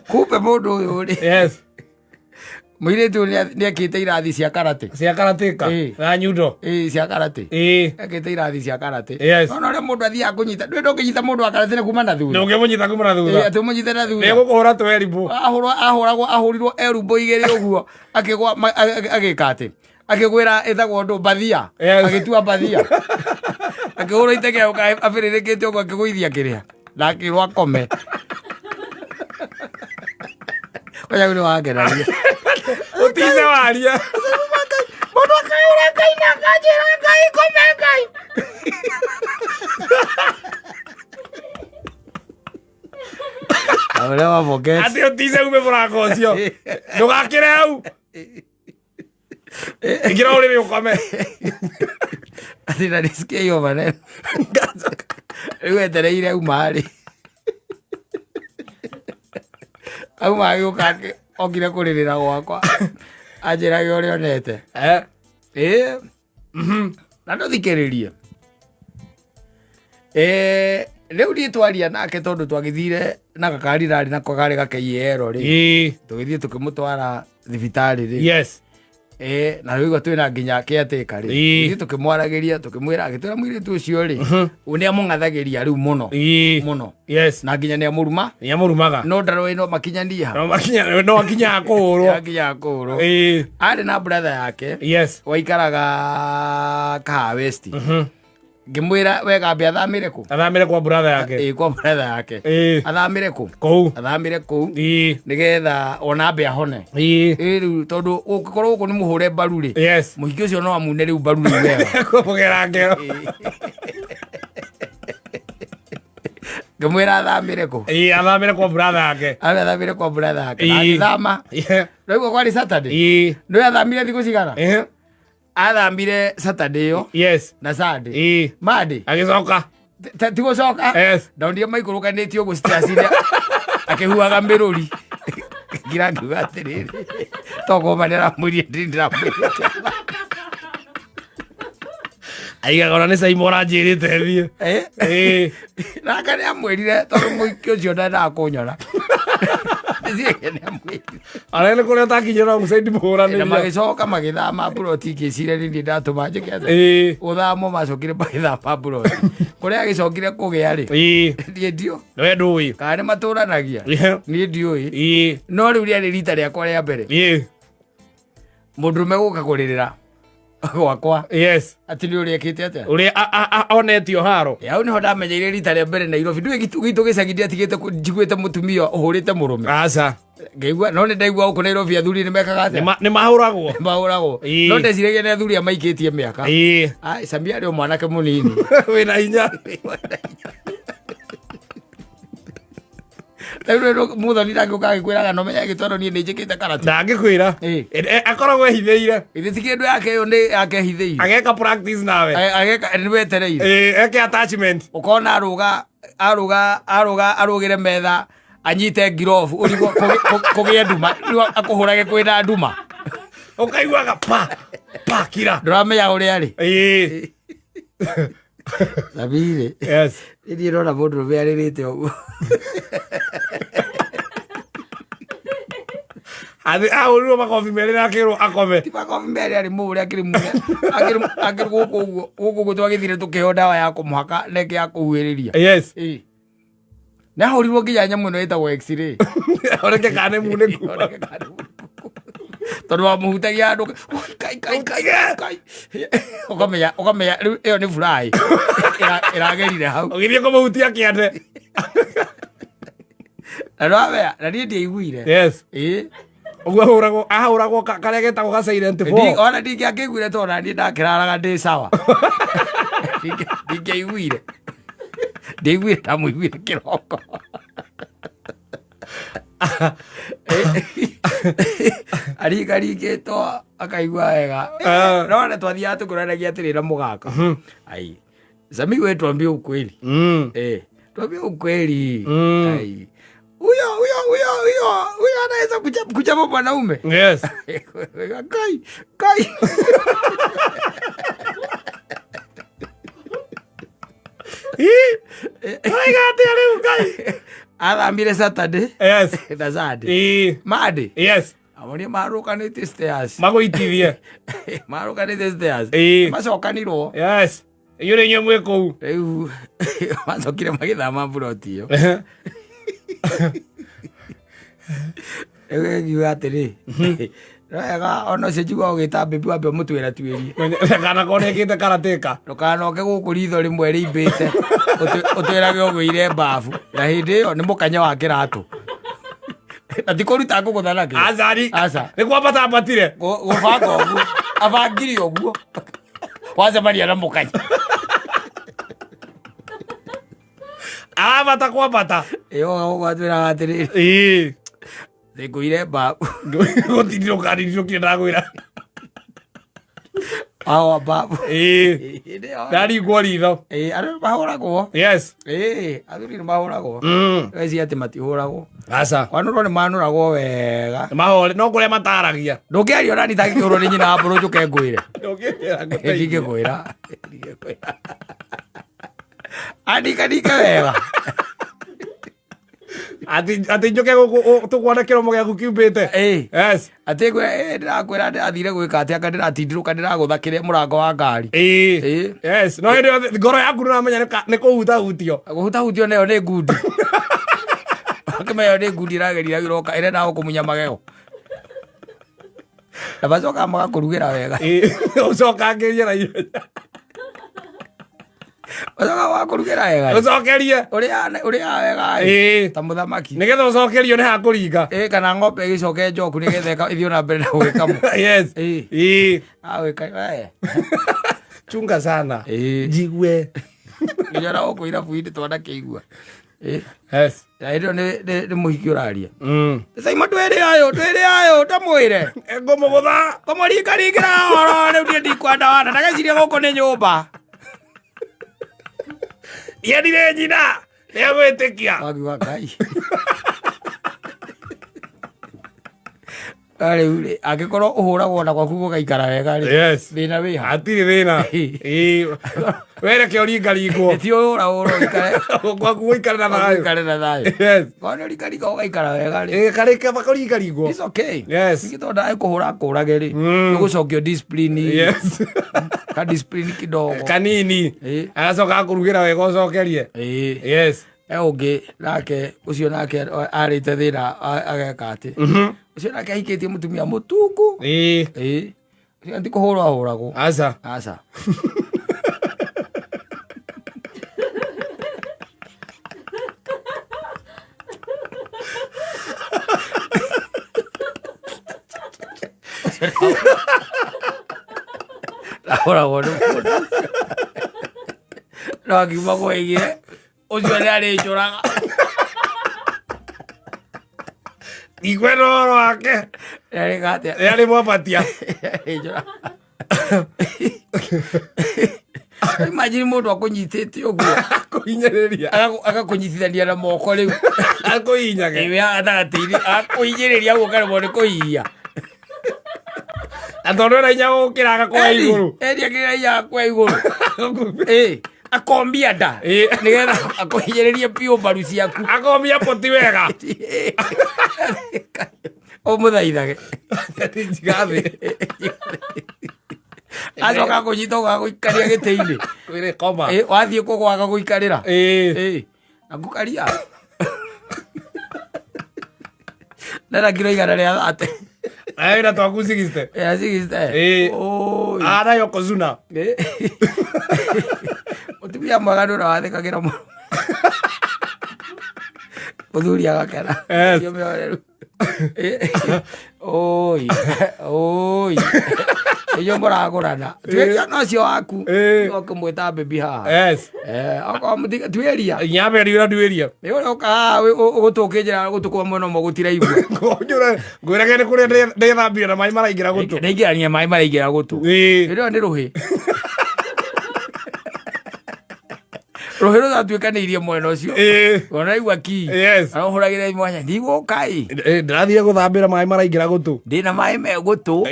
Speaker 1: Kumbe mũndũ ũyũ rĩ.
Speaker 2: Yes.
Speaker 1: Mũirĩtu ũyũ nĩekĩte irathi cia karate.
Speaker 2: Cia karatĩka.
Speaker 1: Ĩĩ.
Speaker 2: Na nyundo.
Speaker 1: Ĩĩ, cia karate.
Speaker 2: Ĩĩ.
Speaker 1: Ekĩte irathi cia karate.
Speaker 2: Yes.
Speaker 1: Nona ũrĩa mũndũ athiaga kũnyita, ndũĩ ndũngĩnyita mũndũ wa karate nĩ kuma na thutha.
Speaker 2: Ndũngĩmũnyita kuma na
Speaker 1: Ĩĩ,
Speaker 2: thutha.
Speaker 1: atĩ ũmũnyite na thutha.
Speaker 2: Nĩegũkũhũra twerimũ.
Speaker 1: Ahũrwo, ahũragwo, ahũrirwo erumbo igĩrĩ ũguo, akĩgwa, agĩka atĩ. Akĩgwĩra ĩtagwo ndũ, mbathia.
Speaker 2: Yes.
Speaker 1: Agĩtua mbathia. Akĩhũrwo iteke ũka abĩrĩrĩkĩte ũguo akĩgũithia kĩrĩa. Na akĩrwo akome. Oya nĩ wangenagia.
Speaker 2: Ũtice waria.
Speaker 1: Mũndũ akahũra Ngai na akanjĩra Ngai kome Ngai. Ũrĩa wabokete.
Speaker 2: Atĩ ũtice ume mũrango ũcio. Ndũgakĩre hau. Ingĩra ũrĩrĩ ũkome.
Speaker 1: Ati na nisikie hiyo maneno. Rĩu etereire auma rĩ. Auma agĩũka okire kũrĩrĩra gwakwa. Anjĩrage ũrĩa onete. Ĩĩ. Na ndũthikĩrĩrie. Rĩu niĩ twaria nake tondũ twagĩthire na gakari rarĩ nako karĩ gakeiero rĩ.
Speaker 2: Ĩĩ.
Speaker 1: Tũgĩthiĩ tũkĩmũtwara thibitarĩ rĩ.
Speaker 2: Yes.
Speaker 1: Na rĩu twĩna nginya caretaker rĩ.
Speaker 2: Ĩĩ.
Speaker 1: Ithuĩ tũkĩmwaragĩria, tũkĩmwĩra, agĩtwĩra mũirĩtu ũcio rĩ, nĩ amũng'athagĩria rĩu mũno.
Speaker 2: Ĩĩ.
Speaker 1: Mũno.
Speaker 2: Yes.
Speaker 1: Na nginya nĩ amũruma.
Speaker 2: Nĩ amũrumaga.
Speaker 1: No ndaroĩ no makinyanie ha.
Speaker 2: No makinya, no akinyaga kũhũrwo.
Speaker 1: Akinyaga kũhũrwo.
Speaker 2: Ĩĩ.
Speaker 1: Arĩ na brother yake.
Speaker 2: Yes.
Speaker 1: Waikaraga Kahawa West. Ngĩmwĩra we gambe athamĩre kũ?
Speaker 2: Athamĩre kwa brother yake.
Speaker 1: Ĩĩ, kwa brother yake.
Speaker 2: Ĩĩ.
Speaker 1: Athamĩre kũ?
Speaker 2: Kũu.
Speaker 1: Athamĩre kũu.
Speaker 2: Ĩĩ.
Speaker 1: Nĩgetha ona ambe ahone.
Speaker 2: Ĩĩ.
Speaker 1: Ĩĩ, rĩu tondũ ũngĩkorwo gũkũ nĩ mũhũre mbaru rĩ.
Speaker 2: Yes.
Speaker 1: Mũhiki ũcio no amune rĩu mbaru rĩu wega.
Speaker 2: Kũmũgera ngero.
Speaker 1: Ngĩmwĩra athamĩre kũ?
Speaker 2: Ĩĩ, athamĩre kwa brother yake.
Speaker 1: Ambe athamĩre kwa brother yake. Na
Speaker 2: Ĩĩ.
Speaker 1: agĩthama.
Speaker 2: Yeah.
Speaker 1: Rĩu kwarĩ Saturday.
Speaker 2: Ĩĩ.
Speaker 1: Nĩwe athamire thikũ cigana?
Speaker 2: Ĩĩ.
Speaker 1: Athamire Saturday ĩyo.
Speaker 2: Yes.
Speaker 1: Na Sunday.
Speaker 2: Ĩĩ.
Speaker 1: Monday.
Speaker 2: Agĩcoka.
Speaker 1: Ti gũcoka.
Speaker 2: Yes.
Speaker 1: Ndonire maikũrũkanĩtie ũguo stairs-inĩ akĩhuhaga mĩrũri ngira ngiuga atĩrĩrĩ togoma nĩaramwĩrire ndĩ ndĩramwĩrĩte.
Speaker 2: Aigaga ona nĩ Saimo ũranjĩrĩte thiĩ.
Speaker 1: Eh?
Speaker 2: Ĩĩ.
Speaker 1: Nake nĩamwĩrire tondũ mũiki ũcio ndendaga kũnyona. Nĩciĩke nĩamwĩrire.
Speaker 2: Arĩa nĩ kũrĩa ũtakinyĩra wrong side
Speaker 1: Na
Speaker 2: mũhũranĩria.
Speaker 1: magĩcoka magĩthama mburoti ngĩciria nĩ niĩ ndatũma njĩke atĩa.
Speaker 2: Ĩĩ.
Speaker 1: Gũthamwo macokire magĩthama mburoti kũrĩa agĩcokire kũgĩa rĩ,
Speaker 2: Ĩĩ.
Speaker 1: niĩ ndio
Speaker 2: We ndũĩ.
Speaker 1: kana nĩ matũranagia,
Speaker 2: Ĩĩ.
Speaker 1: niĩ ndiũĩ.
Speaker 2: Ĩĩ.
Speaker 1: No rĩu rĩarĩ rita rĩakwa rĩa mbere
Speaker 2: Ĩĩ.
Speaker 1: mũndũrũme gũka kũrĩrĩra gwakwa
Speaker 2: Yes.
Speaker 1: atĩ nĩ ũrĩa ekĩte atĩa.
Speaker 2: Ũrĩa onetio haro.
Speaker 1: Hau nĩho ndamenyeire rita rĩa mbere Nairobi ndũĩ gitũ gĩcagi ndiatigĩte njiguĩte mũtumia ũhũrĩte mũrũme.
Speaker 2: Aca.
Speaker 1: Ngaigua no nĩ ndaigua gũkũ Nairobi athuri nĩ mekaga atĩa.
Speaker 2: Nĩ mahũragwo.
Speaker 1: Mahũragwo.
Speaker 2: Ĩĩ.
Speaker 1: No ndeciragia nĩ athuri amaikĩtie mĩaka.
Speaker 2: Ĩĩ.
Speaker 1: Ai, Samia arĩ o mwanake mũnini.
Speaker 2: Wĩna hinya.
Speaker 1: Rĩu rĩu mũthoni ndangĩũka agĩkwĩraga no menya gĩtwaro niĩ nĩ njĩkĩte karate.
Speaker 2: Ndangĩkwĩra.
Speaker 1: Ĩĩ.
Speaker 2: Akoragwo ehithĩire.
Speaker 1: Githĩ ti kĩndũ yake ĩyo nĩ yake ehithĩire.
Speaker 2: Ageka practice nawe.
Speaker 1: Ageka nĩ wetereire.
Speaker 2: Ĩĩ, eke attachment.
Speaker 1: Ũkona arũga arũga arũga arũgĩre metha anyite ngirobu ũrigwo kũgĩe nduma rĩu akũhũrage kwĩna nduma.
Speaker 2: Ũkaiguaga pa pa kira.
Speaker 1: Ndũramenya ũrĩa arĩ.
Speaker 2: Ĩĩ.
Speaker 1: Sabire.
Speaker 2: Yes.
Speaker 1: Niĩ ndona mũndũrũme arĩrĩte ũguo.
Speaker 2: Athi ahũrirwo makobi merĩ na akĩrwo akome.
Speaker 1: Ti makobi merĩ arĩ mũũre akĩrĩ mũũre akĩrĩ gũkũ ũguo gũkũ ũguo twagĩthire tũkĩheo ndawa ya kũmũhaka na ĩngĩ ya kũhuhĩrĩria.
Speaker 2: Yes.
Speaker 1: Ĩĩ. Nĩahũrirwo nginya nyamũ ĩno ĩtagwo x-ray.
Speaker 2: Oreke kana nĩ munĩku.
Speaker 1: Tondũ wamũhutagia handũ kai kai kai kai ũkamenya ũkamenya rĩu ĩyo nĩ furahi ĩragerire hau.
Speaker 2: Ũgĩthiĩ kũmũhutia kĩande.
Speaker 1: Na nĩwamenya na niĩ ndiaiguire.
Speaker 2: Yes.
Speaker 1: Ĩĩ.
Speaker 2: Ũguo ahũragwo ahũragwo karĩa getagwo ga silent four.
Speaker 1: Ona ndingĩakĩiguire tondũ na niĩ ndakĩraraga ndĩ sawa. Ndingĩaiguire. Ndiaiguire ndamũiguire kĩroko. Aringaringĩtwo akaigua wega.
Speaker 2: Ah.
Speaker 1: No nĩ twathiaga tũkũranagia atĩrĩ na mũgaka. Ai. Sami we tuambie ukweli. Eh, tuambie ukweli. Ai. Huyo huyo huyo huyo huyo anaweza kuchapa mwanaume.
Speaker 2: Yes.
Speaker 1: Kai kai.
Speaker 2: Ũraiga atĩa rĩu Ngai?
Speaker 1: Athambire Saturday
Speaker 2: Yes.
Speaker 1: na Sunday.
Speaker 2: Ĩĩ.
Speaker 1: Monday.
Speaker 2: Yes.
Speaker 1: Amonie marũkanĩte stairs.
Speaker 2: Magũitithie.
Speaker 1: Marũkanĩte stairs.
Speaker 2: Ĩĩ.
Speaker 1: Macokanirwo.
Speaker 2: Yes. Inyuĩ nĩ inyuĩ mwĩ kũu.
Speaker 1: Rĩu macokire magĩthama mburoti ĩyo. Rĩu ngiuga atĩrĩ. No wega ona ũcio njigua ũgĩta mbĩmbi wambe ũmũtuĩra tuĩrie.
Speaker 2: Kana korwo nĩekĩte karatĩka.
Speaker 1: Ndũkanoke gũkũ ritho rĩmwe rĩimbĩte ũtwĩrage ũgũire mbabu na hĩndĩ ĩyo nĩ mũkanya wa kĩratũ na ti kũruta ngũgũtha nakĩo.
Speaker 2: Acari.
Speaker 1: Aca.
Speaker 2: Nĩ kwambata ambatire.
Speaker 1: Gũbanga ũguo abangire ũguo wacemania na mũkanya.
Speaker 2: Arambata kwambata.
Speaker 1: Ĩyo ũgatwĩraga atĩrĩrĩ.
Speaker 2: Ĩĩ.
Speaker 1: Ngũire mbabu.
Speaker 2: Gũtindirũka ndindirũkire ndagwĩra.
Speaker 1: Awa mbabu.
Speaker 2: Ĩĩ.
Speaker 1: Hĩndĩ ĩyo.
Speaker 2: Ndaringwo ritho.
Speaker 1: Ĩĩ andũ nĩ mahũragwo.
Speaker 2: Yes.
Speaker 1: Ĩĩ athuri nĩ mahũragwo. Weciria atĩ matihũragwo.
Speaker 2: Aca.
Speaker 1: Kwanũrwo nĩ manũragwo wega.
Speaker 2: Nĩ mahũre no kũrĩa mataragia.
Speaker 1: Ndũngĩaria ona niĩ itangĩkĩhũrwo nĩ nyina wa mbũrũ njũke ngwĩre.
Speaker 2: Ndũngĩra ngũteithie.
Speaker 1: Ndingĩkwĩra. Ndingĩkwĩra. Andika wega.
Speaker 2: Atĩ njũke gũkũ tũkuona kĩromo gĩaku kiumbĩte.
Speaker 1: Ĩĩ.
Speaker 2: Yes.
Speaker 1: Atĩ ndĩrakwĩra ndĩrathire gwĩka atĩ anga ndĩratindirũka ndĩragũtha kĩrĩa mũrango wa ngari.
Speaker 2: Ĩĩ.
Speaker 1: Ĩĩ.
Speaker 2: Yes. No hĩndĩ ĩyo ngoro yaku nĩũramenya nĩ kũhutahutio.
Speaker 1: Kũhutahutio nayo nĩ ngundi. Ũkĩmenya ĩyo nĩ ngundi ĩrageria ĩroka ĩrenda gũkũmunya magego. Na macokaga magakũrugĩra wega.
Speaker 2: Ĩĩ. Ũcokangĩrie na ihenya.
Speaker 1: Macokaga magakũrugĩra wega.
Speaker 2: Ũcokerie.
Speaker 1: Ũrĩaga wega
Speaker 2: Ĩĩ.
Speaker 1: ta mũthamaki.
Speaker 2: Nĩgetha ũcokerio nĩ hakũringa.
Speaker 1: Ĩĩ kana ng'ombe ĩgĩcoke njoku nĩgetha ĩthiĩ na mbere na gũgĩkamwo.
Speaker 2: Yes.
Speaker 1: Ĩĩ.
Speaker 2: Ĩĩ.
Speaker 1: Agwĩka we.
Speaker 2: Chunga sana.
Speaker 1: Ĩĩ.
Speaker 2: Njigue.
Speaker 1: Nginya ona gũkũ irabu-inĩ twanakĩigua. Ĩĩ.
Speaker 2: Yes.
Speaker 1: Na hĩndĩ ĩyo nĩ mũhiki ũraria. Saimo twĩrĩ ayũ twĩrĩ ayũ ndamwĩre.
Speaker 2: Ngũmũgũtha.
Speaker 1: Kũmũringaringĩra oro rĩu niĩ ndikwenda wana ndageciria gũkũ nĩ nyũmba.
Speaker 2: Yerire nyina nĩ agwĩtĩkia.
Speaker 1: Wakiuga Ngai. Na rĩu rĩ, angĩkorwo ũhũragwo na gwaku gũgaikara wega rĩ,
Speaker 2: Yes.
Speaker 1: thĩna wĩ ha?
Speaker 2: Hatirĩ thĩna. Ĩĩ. Wereke ũringaringwo.
Speaker 1: Ti ũhũra ũhũra ũikare
Speaker 2: Gwaku gũikare na
Speaker 1: gwaku
Speaker 2: thayũ.
Speaker 1: ũikare na thayũ.
Speaker 2: Yes.
Speaker 1: Korwo nĩ ũringaringa ũgaikara wega rĩ,
Speaker 2: Ĩĩ, karĩ kaba kũringaringwo.
Speaker 1: it's okay.
Speaker 2: Yes.
Speaker 1: Ningĩ tondũ ndagĩkũhũra akũrage rĩ, nĩgũcokio discipline.
Speaker 2: Yes.
Speaker 1: Ka discipline kidogo.
Speaker 2: Kanini.
Speaker 1: Ĩĩ.
Speaker 2: Agacoka akũrugĩra wega ũcokerie.
Speaker 1: Ĩĩ.
Speaker 2: Yes.
Speaker 1: He ũngĩ nake ũcio nake arĩte thĩna ageka atĩ ũcio nake ahikĩtie mũtumia mũtungu.
Speaker 2: Ĩĩ.
Speaker 1: Ĩĩ. Ũcio ti kũhũrwo ahũragwo.
Speaker 2: Aca.
Speaker 1: Aca. Ahũragwo nĩ mũndũ ũcio. No akiuma kwĩgire ũcio nĩ arĩnjũraga.
Speaker 2: Ndikwenda ũhoro wake.
Speaker 1: Nĩ arĩka atĩa?
Speaker 2: Nĩ arĩ mwabatia.
Speaker 1: Arĩnjũraga. Imagine mũndũ akũnyitĩte ũguo
Speaker 2: Akũhinyĩrĩria.
Speaker 1: Agakũnyitithania na moko rĩu.
Speaker 2: Akũhinyage.
Speaker 1: Ĩwe gatagatĩ-inĩ akũhinyĩrĩria ũguo ũkaremwo nĩ kũhihia.
Speaker 2: Na tondũ ena hinya gũkĩra agakoya igũrũ.
Speaker 1: Eri akĩra hinya agakoya igũrũ. Ĩ, akombia nda.
Speaker 2: Ĩ.
Speaker 1: Nĩgetha akũhinyĩrĩrie biũ mbaru ciaku.
Speaker 2: Akomia poti wega.
Speaker 1: Ũmũthaithage.
Speaker 2: Njiga thĩ.
Speaker 1: Acoka akũnyita ũgagũikaria gĩtĩ-inĩ.
Speaker 2: Kwĩrĩ koma.
Speaker 1: Ĩ, wathiĩ kũgwa agagũikarĩra.
Speaker 2: Ĩ.
Speaker 1: Ĩ, akukaria. Nena kilo 130.
Speaker 2: Ayo twaku 60.
Speaker 1: Ya 60.
Speaker 2: Ĩ.
Speaker 1: Oi.
Speaker 2: Ara Yokozuna.
Speaker 1: Ĩ. Mũtumia mwega nĩ ũrĩa wathĩkagĩra mũno. Mũthuri agakena.
Speaker 2: Yes.
Speaker 1: Ũcio mĩhoreru. Ĩ. Oi. Oi. Ũcio mũragũrana. Tuĩria na ũcio waku.
Speaker 2: Ĩ.
Speaker 1: Ũkĩmwĩta baby haha.
Speaker 2: Yes.
Speaker 1: Eh, okorwo mũtiga tuĩria.
Speaker 2: Nyambe ndiura nduĩria.
Speaker 1: Nĩ ũrĩa ũka haha gũtũ ũkĩnjĩra gũtũ kwa mwena ũmwe gũtiraigua.
Speaker 2: Ngũnjũre ngwĩrage nĩ kũrĩa ndĩthambire na maĩ maraingĩra gũtũ.
Speaker 1: Ndaingĩrania maĩ maraingĩra gũtũ.
Speaker 2: Ĩĩ.
Speaker 1: Ĩrĩa nĩ rũhĩ. Rũhĩ rũtatuĩkanĩirie mwena ũcio.
Speaker 2: Ĩĩ.
Speaker 1: Ũraigua ki.
Speaker 2: Yes.
Speaker 1: Arahũragĩra mwanya ndigũka ĩ.
Speaker 2: Ĩ, Ndĩrathire gũthambĩra maĩ maraingĩra gũtũ.
Speaker 1: Ndĩna maĩ me gũtũ.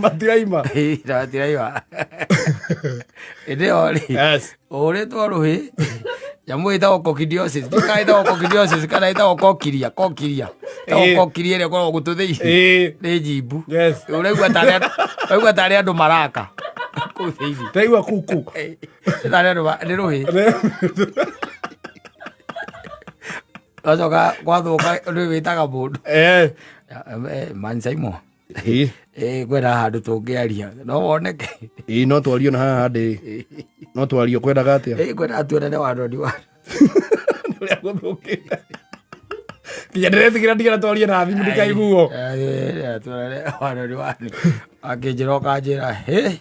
Speaker 2: Matiraima.
Speaker 1: Ĩ, na matiraigua. Ĩndĩ ĩyo rĩ.
Speaker 2: Yes.
Speaker 1: Ũhũrĩtwo rũhĩ. Nyamũ ĩtagwo coccidiosis. Ndiũĩ kana ĩtagwo coccidiosis kana ĩtagwo kokiria, kokiria. Ĩtagwo
Speaker 2: Ĩĩ.
Speaker 1: kokiria ĩrĩa ĩkoragwo gũtũ thĩinĩ.
Speaker 2: Ĩĩ.
Speaker 1: Nĩ njimbu.
Speaker 2: Yes.
Speaker 1: Ũraigua tarĩ ũraigua tarĩ andũ maraka kũu thĩinĩ.
Speaker 2: Ndaigua kuku.
Speaker 1: Ĩ, tarĩ andũ nĩ rũhĩ. Wacoka gwathũka nĩ wĩtaga mũndũ.
Speaker 2: Eh.
Speaker 1: Mansaimo.
Speaker 2: Ĩĩ.
Speaker 1: Ĩ, kwĩna handũ tũngĩaria no woneke.
Speaker 2: Ĩĩ no twario na haha ndĩ. No twario kwendaga atĩa?
Speaker 1: Ĩ, kwĩna tuonane wanoni wa
Speaker 2: Nĩ ũrĩa gũthũkĩte. Nginya ndĩretigĩra ndigana twarie na thimũ ndikaiguo.
Speaker 1: Tuonane wanoni wa akĩnjĩra ũkanjĩra hĩ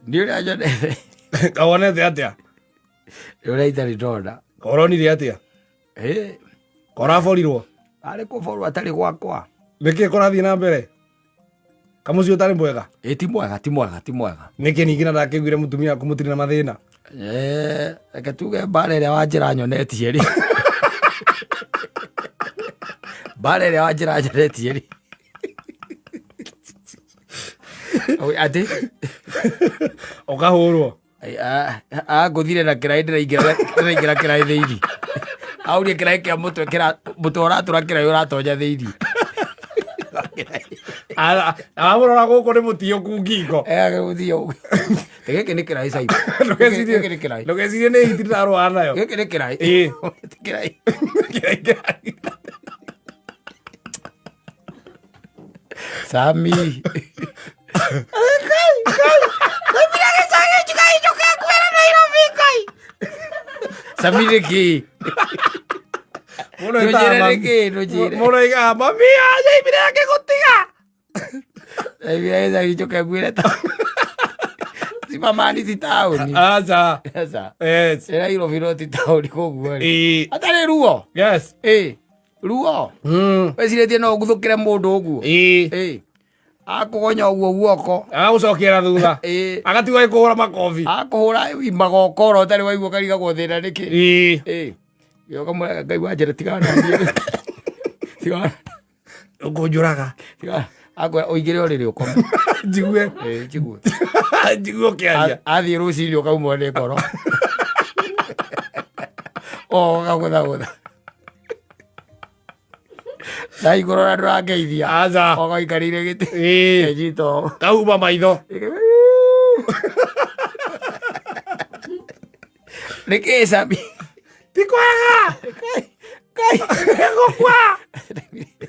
Speaker 1: nĩ ũrĩa nyonete
Speaker 2: Kawonete atĩa?
Speaker 1: nĩ ũrĩa itarĩ ndona.
Speaker 2: Koronire atĩa?
Speaker 1: Ĩ,
Speaker 2: Koraborirwo?
Speaker 1: arĩ kũborwo atarĩ gwakwa.
Speaker 2: Nĩkĩ kũrathiĩ na mbere? Kamũciĩ ũtarĩ mwega?
Speaker 1: Ĩ, ti mwega, ti mwega, ti mwega.
Speaker 2: Nĩkĩ ningĩ na ndakĩiguire mũtumia waku mũtirĩ na mathĩna?
Speaker 1: Eh, reke tuge mbara ĩrĩa wanjĩra nyonetie rĩ. Mbara ĩrĩa wanjĩra nyonetie rĩ. Oi, Atĩ
Speaker 2: Ũkahũrwo?
Speaker 1: Angũthire na kĩraĩ ndĩraingĩra kĩraĩ thĩinĩ. Aurie kĩraĩ kĩa mũtwe kĩra mũtwe ũratũra kĩraĩ ũratonya thĩinĩ.
Speaker 2: Wamũrora gũkũ nĩ mũtiyũku ngingo.
Speaker 1: Eh, agĩgũthiĩ ũguo. Ta gĩkĩ nĩ kĩraĩ Simon.
Speaker 2: Ndũgecirie
Speaker 1: Gĩkĩ nĩ kĩraĩ.
Speaker 2: ndũgecirie nĩ hiti ndĩrarũa nayo.
Speaker 1: Gĩkĩ nĩ kĩraĩ.
Speaker 2: Ĩĩ.
Speaker 1: Ti kĩraĩ.
Speaker 2: Kĩraĩ kĩraĩ.
Speaker 1: Sami. Sami nĩ kĩ?
Speaker 2: Mũndũ
Speaker 1: Ndũnjĩre
Speaker 2: etaga
Speaker 1: nĩ
Speaker 2: mami.
Speaker 1: kĩ, ndũnjĩre.
Speaker 2: Mũndũ aigaga mami anjaimire akĩgũtiga.
Speaker 1: Ndaimire gĩcagi njũke ngwĩre ta. Simamani ti taũni.
Speaker 2: Aca.
Speaker 1: Aca.
Speaker 2: Yes.
Speaker 1: Ĩra Nairobi no ti taũni koguo rĩ.
Speaker 2: Ĩĩ.
Speaker 1: Atarĩ ruo.
Speaker 2: Yes.
Speaker 1: Ĩ. Ruo. Wecirĩtie no ũguthũkĩre mũndũ ũguo.
Speaker 2: Ĩĩ.
Speaker 1: Ĩ. Akũgonya ũguo guoko.
Speaker 2: Agagũcokia na thutha.
Speaker 1: Ĩĩ.
Speaker 2: Agatigwo agĩkũhũra makobi.
Speaker 1: Akũhũra magokoro ũtarĩ waigua ũkarigagwo thĩna nĩkĩ.
Speaker 2: Ĩĩ.
Speaker 1: Ĩĩ. Gĩoka mwega Ngai wa njĩra tigana na niĩ. Tigana.
Speaker 2: Ũkũnjũraga.
Speaker 1: Tigana. Akwĩra ũingĩre ũrĩrĩ ũkome.
Speaker 2: Njigue.
Speaker 1: Ĩĩ njigue.
Speaker 2: Njigue ũkĩaria.
Speaker 1: Athiĩ rũcinĩ ũkaumwo nĩ ngoro. O gagũthagũtha. Na igũrũ na ndũrangeithia.
Speaker 2: Aca.
Speaker 1: Oga ikarĩire gĩtĩ.
Speaker 2: Ĩĩ.
Speaker 1: Ĩnyita.
Speaker 2: Kauma maitho.
Speaker 1: Nĩkĩ Sami?
Speaker 2: Ti kwega.
Speaker 1: Kai.
Speaker 2: Gũkua.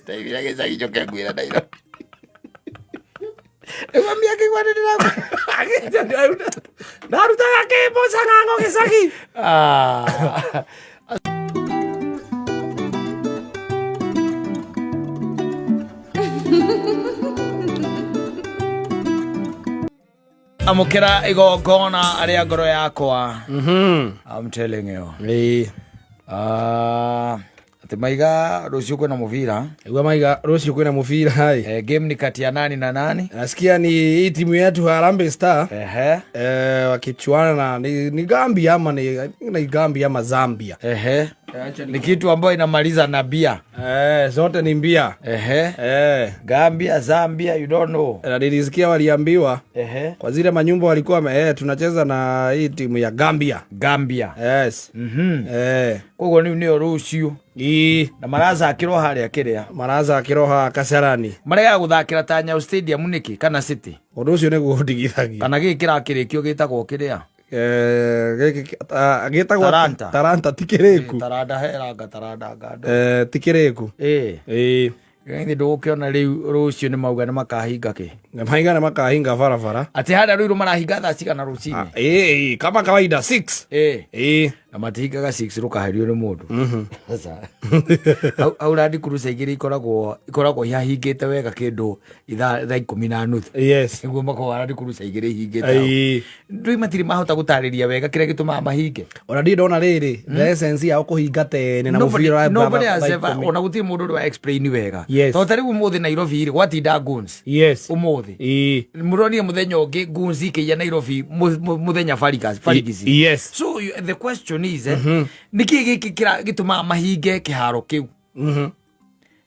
Speaker 1: Ndaiguire gĩcagi njoke ngwĩra Nairobi. Rĩu mami akĩigua nĩ ndĩrakua.
Speaker 2: Ndarutaga kĩmboca ng'ang'o gĩcagi.
Speaker 1: Ah. Amũkĩra igongona rĩa ngoro yakwa. I'm telling you.
Speaker 2: Ĩĩ.
Speaker 1: Ah, atĩ maiga rũciũ kwĩna mũbira.
Speaker 2: Igua maiga rũciũ kwĩna mũbira ĩ.
Speaker 1: Game ni kati ya nani na nani?
Speaker 2: Nasikia ni hii timu yetu Harambee Star
Speaker 1: Ehe.
Speaker 2: wakichuana na ni Gambia ama ni, I think ni Gambia ama Zambia.
Speaker 1: Ehe. Ni kitu ambayo inamaliza na bia.
Speaker 2: Zote ni mbia.
Speaker 1: Ehe. Gambia, Zambia, you don't know.
Speaker 2: Na nilisikia waliambiwa
Speaker 1: Ehe.
Speaker 2: kwa zile manyumba walikuwa tunacheza na hii timu ya Gambia.
Speaker 1: Gambia.
Speaker 2: Yes.
Speaker 1: Koguo rĩu nĩyo rũciũ.
Speaker 2: Ii.
Speaker 1: Na marathakĩrwo harĩa kĩrĩa.
Speaker 2: Marathakĩrwo Kasarani.
Speaker 1: Maregaga gũthakĩra ta Nyayo Stadium nĩkĩ kana City?
Speaker 2: Ũndũ ũcio nĩguo ũndigithagia.
Speaker 1: Kana gĩkĩ kĩrakĩrĩkio gĩtagwo kĩrĩa?
Speaker 2: Gĩkĩ, gĩtagwo
Speaker 1: Taranta.
Speaker 2: Taranta ti kĩrĩku.
Speaker 1: Taranda heranga taranda ngando.
Speaker 2: Ti kĩrĩku.
Speaker 1: Ĩĩ.
Speaker 2: Ĩĩ.
Speaker 1: Githĩ ndũgũkĩona rĩu rũciũ nĩ mauga nĩ makahinga kĩ?
Speaker 2: Nĩ maiga nĩ makahinga barabara.
Speaker 1: Atĩ harĩa Ruiru marahinga thaa cigana rũcinĩ?
Speaker 2: Ĩĩ, kama kawaida 6.
Speaker 1: Ĩĩ.
Speaker 2: Ĩĩ.
Speaker 1: Na matihingaga 6 rũkaherio nĩ mũndũ. Aca. Hau Land Cruiser igĩrĩ ikoragwo ihahingĩte wega kĩndũ ithaa thaa 10:30.
Speaker 2: Yes.
Speaker 1: Nĩguo makoragwo Land Cruiser igĩrĩ ihingĩte hau.
Speaker 2: Ĩĩ.
Speaker 1: Ndũĩ matirĩ mahota gũtarĩria wega kĩrĩa gĩtũmaga mahinge.
Speaker 2: Ona ndirĩ ndona rĩrĩ, the essence yao kũhinga tene na
Speaker 1: Nobody
Speaker 2: mũbira wa
Speaker 1: nobody has
Speaker 2: thaa
Speaker 1: ever
Speaker 2: ikũmi.
Speaker 1: ona gũtirĩ mũndũ ũrĩ wa explain wega.
Speaker 2: Yes.
Speaker 1: Tondũ ta rĩu ũmũthĩ Nairobi rĩ gwatinda goons.
Speaker 2: Yes.
Speaker 1: Ũmũthĩ.
Speaker 2: Ĩĩ.
Speaker 1: Mũronire mũthenya ũngĩ goons ikĩiya Nairobi mũthenya Farigisi.
Speaker 2: Yes.
Speaker 1: So the question is, nĩkĩ gĩkĩ gĩtũmaga mahinge kĩharo kĩu?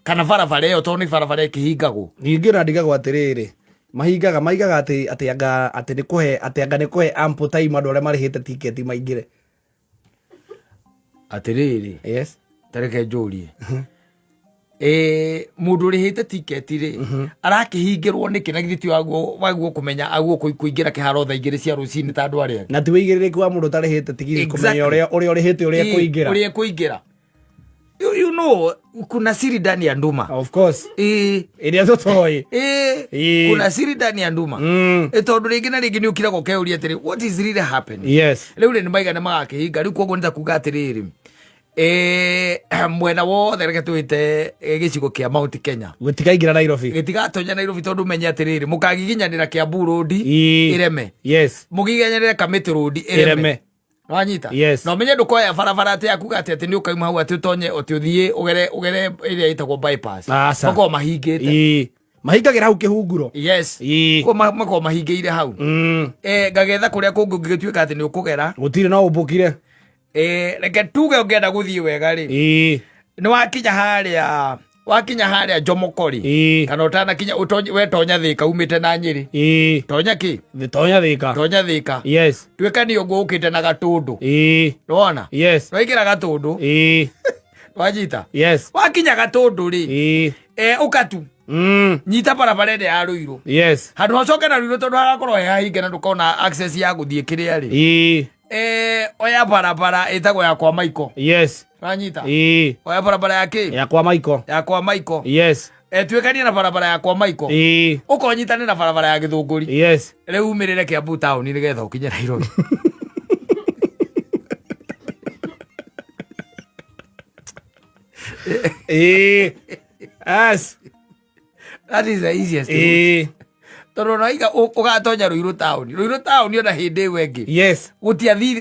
Speaker 1: Kana barabara ĩyo tondũ nĩ barabara ĩkĩhingagwo.
Speaker 2: Ningĩ ona ndigagwo atĩrĩrĩ, mahingaga maigaga atĩ atĩ anga atĩ nĩ kũhe atĩ anga nĩ kũhe ample time andũ arĩa marĩhĩte tiketi maingĩre.
Speaker 1: Atĩrĩrĩ.
Speaker 2: Yes.
Speaker 1: Tareke njũrie. Mũndũ ũrĩhĩte tiketi rĩ, arakĩhingĩrwo nĩkĩ na githĩ ti waguo kũmenya aguo kũingĩra kĩharo thaa 2 cia rũcinĩ ta andũ arĩa angĩ?
Speaker 2: Na ti wĩigĩrĩrĩki wa mũndũ ũtarĩhĩte tigiti kũmenya
Speaker 1: Exactly.
Speaker 2: ũrĩa ũrĩhĩte ũrĩa ekũingĩra.
Speaker 1: Ũrĩa ekũingĩra. You know, kuna siri ndani ya nduma.
Speaker 2: Of course. Ĩrĩa tũtoĩ.
Speaker 1: Kuna siri ndani ya nduma. Tondũ rĩngĩ na rĩngĩ nĩ ũkiraga ũkeyũria atĩrĩ, what is really happening?
Speaker 2: Yes.
Speaker 1: Rĩu rĩ nĩ maiga nĩ magakĩhinga. Rĩu koguo nĩ ta kuga atĩrĩrĩ, mwena wothe reke twĩte gĩcigo kĩa Mount Kenya.
Speaker 2: Gĩtikaingĩra Nairobi.
Speaker 1: Gĩtigatonya Nairobi tondũ menye atĩrĩrĩ, mũkagiginyanĩra Kiambu Road ĩreme.
Speaker 2: Yes.
Speaker 1: Mũgiginyanĩre Kamĩtĩ Road ĩreme.
Speaker 2: Ĩreme.
Speaker 1: Wanyita?
Speaker 2: Yes.
Speaker 1: Na ũmenye ndũkoya barabara atĩ yakuga atĩ nĩ ũkauma hau atĩ ũtonye atĩ ũthiĩ ũgere ĩrĩa ĩtagwo bypass.
Speaker 2: Aca.
Speaker 1: Makoragwo mahingĩte.
Speaker 2: Ĩĩ. Mahingagĩra hau kĩhunguro.
Speaker 1: Yes.
Speaker 2: Ĩĩ.
Speaker 1: Koguo makoragwo mahingĩire hau. Ngagetha kũrĩa kũngĩ ũngĩgĩtuĩka atĩ nĩ ũkũgera.
Speaker 2: Gũtirĩ no ũmbũkire.
Speaker 1: Reke tuge ũngĩenda gũthiĩ wega rĩ. Nĩ wakinya harĩa, wakinya harĩa Jomoko rĩ. Kana ũtanakinya, we tonya Thĩka umĩte na Nyĩrĩ. Tonya kĩ?
Speaker 2: Tonya Thĩka.
Speaker 1: Tonya Thĩka.
Speaker 2: Yes.
Speaker 1: Tuĩka nĩ ũguo ũkĩte na Gatũndũ. Nĩwona?
Speaker 2: Yes.
Speaker 1: Waingĩra Gatũndũ. Wanyita?
Speaker 2: Yes.
Speaker 1: Wakinya Gatũndũ rĩ. Ũka tu. Nyita barabara ĩrĩa ya Ruiru.
Speaker 2: Yes.
Speaker 1: Handũ hacoke na Ruiru tondũ hagakorwo he hahinge na ndũkona access ya gũthiĩ kĩrĩa rĩ. Oya barabara ĩtagwo ya kwa Maiko.
Speaker 2: Yes.
Speaker 1: Wanyita?
Speaker 2: Ĩĩ.
Speaker 1: Oya barabara ya kĩ?
Speaker 2: Ya kwa Maiko.
Speaker 1: Ya kwa Maiko.
Speaker 2: Yes.
Speaker 1: Tuĩkanie na barabara ya kwa Maiko.
Speaker 2: Ĩĩ.
Speaker 1: Ũkonyitane na barabara ya Gĩthũngũri.
Speaker 2: Yes.
Speaker 1: Rĩu umĩrĩre Kiambu town nĩgetha ũkinye Nairobi.
Speaker 2: Ĩĩ. Yes.
Speaker 1: That is the easiest route.
Speaker 2: Ĩĩ.
Speaker 1: Tondũ ona waiga ũgatonya Ruiru taũni, Ruiru taũni ona hĩndĩ ĩyo ĩngĩ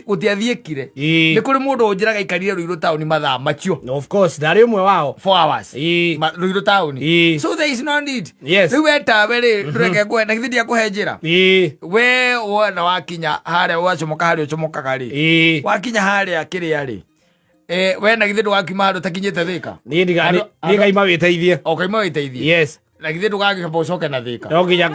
Speaker 1: gũtiathiĩkire. Nĩ kũrĩ mũndũ ũnjĩraga aikarire Ruiru taũni mathaa macio.
Speaker 2: Of course, ndarĩ ũmwe wao.
Speaker 1: 4 hours. Ruiru taũni. So there is no need. Rĩu we tawe rĩ, ndũreke ngũhe, na githĩ ndiakũhe njĩra? We wona wakinya harĩa wacomoka harĩa ũcomokaga rĩ, wakinya harĩa kĩrĩa rĩ, we na githĩ ndũgakiuma handũ ũtakinyĩte Thĩka?
Speaker 2: Niĩ niĩ ngaima wĩteithie.
Speaker 1: O kaima wĩteithie.
Speaker 2: Yes.
Speaker 1: Na githĩ ndũgagĩkaba ũcoke na Thĩka?
Speaker 2: No nginya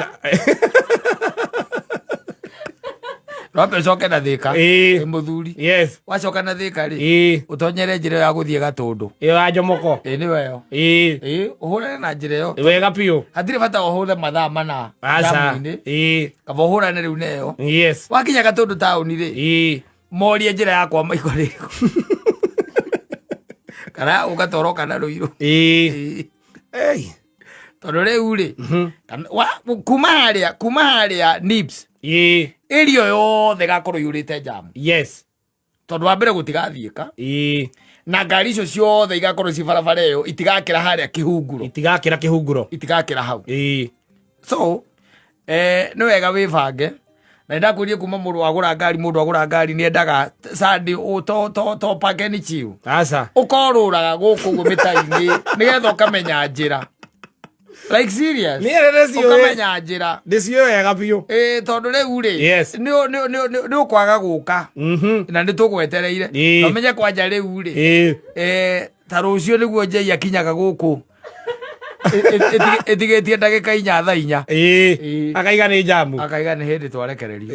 Speaker 1: Nwambe ũcoke na Thĩka. Ĩ mũthuri.
Speaker 2: Yes.
Speaker 1: Wacoka na Thĩka rĩ, ũtonyere njĩra ĩyo ya gũthiĩ Gatũndũ.
Speaker 2: Ĩyo ya Njomoko.
Speaker 1: Ĩ nĩyo ĩyo. Ĩ ũhũrane na njĩra ĩyo.
Speaker 2: Wega biũ.
Speaker 1: Hatirĩ bata ũhũre mathaa mana
Speaker 2: Aca.
Speaker 1: njamu-inĩ. Kaba ũhũrane rĩu na ĩyo.
Speaker 2: Yes.
Speaker 1: Wakinya Gatũndũ taũni rĩ, morie njĩra ya kwa maiko rĩ kana ũgatoro kana Rũirũ.
Speaker 2: Ei.
Speaker 1: Tondũ rĩu rĩ, kuma harĩa Nibs ĩrio yothe ĩgakorwo iyũrĩte njamu. Tondũ wa mbere gũtigathiĩka, na ngari icio ciothe igakorwo ci barabara ĩyo itigakĩra harĩa kĩhunguro.
Speaker 2: Itigakĩra kĩhunguro.
Speaker 1: Itigakĩra hau. So nĩ wega wĩbange, na nĩndakwĩrire kuma mũndũ agũra ngari, mũndũ agũra ngari nĩ endaga Sunday to to to pake ni chiu.
Speaker 2: Aca.
Speaker 1: Ũkorũraga gũkũ ũguo mĩtai-inĩ nĩgetha ũkamenya njĩra, like serious.
Speaker 2: Niĩ nĩ ndĩciũĩ.
Speaker 1: Ũkamenya njĩra.
Speaker 2: Ndĩciũĩ wega biũ.
Speaker 1: Ĩ tondũ rĩu rĩ, nĩ ũkwaga gũka na nĩ tũgwetereire. Na ũmenye kwanja rĩu rĩ, ta rũciũ nĩguo Njei akinyaga gũkũ. Ĩtigĩtie ndagĩka 4 thaa 4.
Speaker 2: Akaiga nĩ njamu.
Speaker 1: Akaiga nĩ hĩndĩ twarekererio.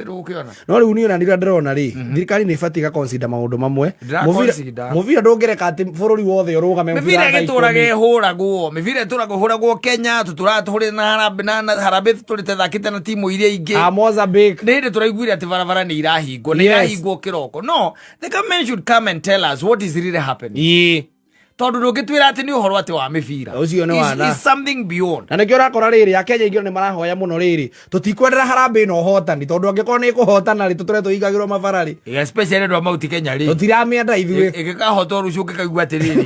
Speaker 1: Ndũgũkĩona.
Speaker 2: No rĩu niĩ ona ndirĩa ndĩrona rĩ, thirikari nĩ ĩbatiĩ ĩgaconsider maũndũ mamwe.
Speaker 1: Ndĩra
Speaker 2: Mũbira
Speaker 1: consider.
Speaker 2: Mũbira ndũngĩreka atĩ bũrũri wothe ũrũgame.
Speaker 1: Mĩbira
Speaker 2: thaa
Speaker 1: ĩgĩtũraga
Speaker 2: 10.
Speaker 1: Ĩhũragwo, mĩbira ĩtũraga ĩhũragwo Kenya, tũtũraga tũhũrĩte na harambĩ na harambĩ tũrĩte thakĩte na timu iria ingĩ.
Speaker 2: Ah, Mozambique.
Speaker 1: Nĩ hĩndĩ tũraiguire atĩ barabara nĩ irahingwo, nĩ irahingwo kĩroko. No the government should come and tell us what is really happening, tondũ ndũngĩtwĩra atĩ nĩ ũhoro atĩ wa mĩbira.
Speaker 2: Ũcio nĩ wana.
Speaker 1: Is something beyond.
Speaker 2: Na nĩkĩo ũrakora rĩrĩ, akenya aingĩ nĩ marahoya mũno rĩrĩ, tũtikwendera harambĩ ĩno ũhotani, tondũ angĩkorwo nĩ ĩkũhotana rĩ, tũtũre tũhingagĩrwo mabara rĩ.
Speaker 1: Especially andũ a Mount Kenya rĩ.
Speaker 2: Tũtiramĩenda ithuĩ.
Speaker 1: Ĩgĩkahotwo rũciũ ũngĩkaigua atĩrĩrĩ,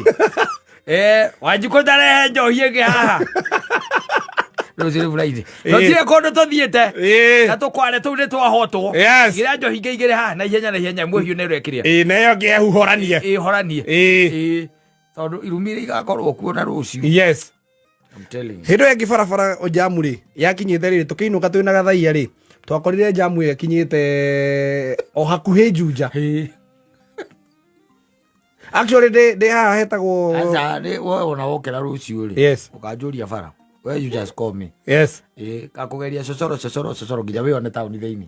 Speaker 1: Wanjikũ ndarehe njohi ĩngĩ haha rũciũ nĩ Friday, tũtirĩ kũndũ tũthiĩte na tũkware tũu nĩ twahotwo. Gira njohi ingĩ igĩrĩ haha na ihenya na ihenya, ĩmwe hiũ nĩ ĩrekĩrĩa.
Speaker 2: Ĩĩ, na ĩyo ĩngĩ ehuhoranie.
Speaker 1: Ĩhoranie. Ĩĩ, tondũ irumi iria igakorwo kuo na rũciũ. I'm telling you.
Speaker 2: Hĩndĩ ĩyo ĩngĩ barabara njamu rĩ yakinyĩte rĩrĩ, tũkĩinũka twĩna gathaiya rĩ, twakorire njamu ĩyo ĩkinyĩte o hakuhĩ Juja. Actually ndĩ haha hetagwo
Speaker 1: Aca, we ona wokĩra rũciũ rĩ, ũkanjũria bara, we you just call me. Ĩĩ, ngakũgeria cocoro cocoro cocoro nginya wĩone taũni thĩinĩ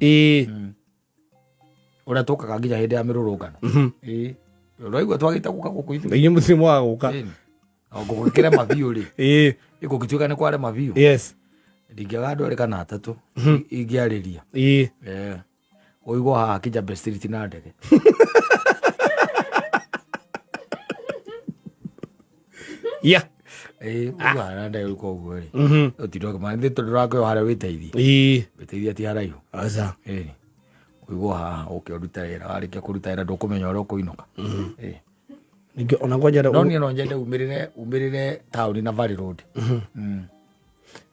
Speaker 1: ũrĩa tũkaga nginya hĩndĩ ya mĩrũrũngano. Ĩĩ, ũraigua twagĩte gũka gũkũ ithuĩ.
Speaker 2: Inyuĩ mũtirĩ mwaga gũka.
Speaker 1: Ĩni. Na gũgĩkĩrema biũ rĩ, gũgĩtuĩka nĩ kwarema biũ, ndingĩaga andũ erĩ kana atatũ ingĩarĩria. Ũigwo haha Kijabe Street na ndege. Ĩĩ, ũguo haha na ndege koguo rĩ, ũtinde ũkĩmaka nĩ tondũ ũrakĩoya harĩa wĩteithie. Wĩteithie ti haraihu.
Speaker 2: Aca.
Speaker 1: Ĩni. Ũigwo haha ũke ũrute wĩra, warĩkia kũruta wĩra ndũkũmenya ũrĩa ũkũinũka. Ĩĩ.
Speaker 2: Ningĩ ona kwanja
Speaker 1: No niĩ no nyende umĩrĩre taũni na Valley Road.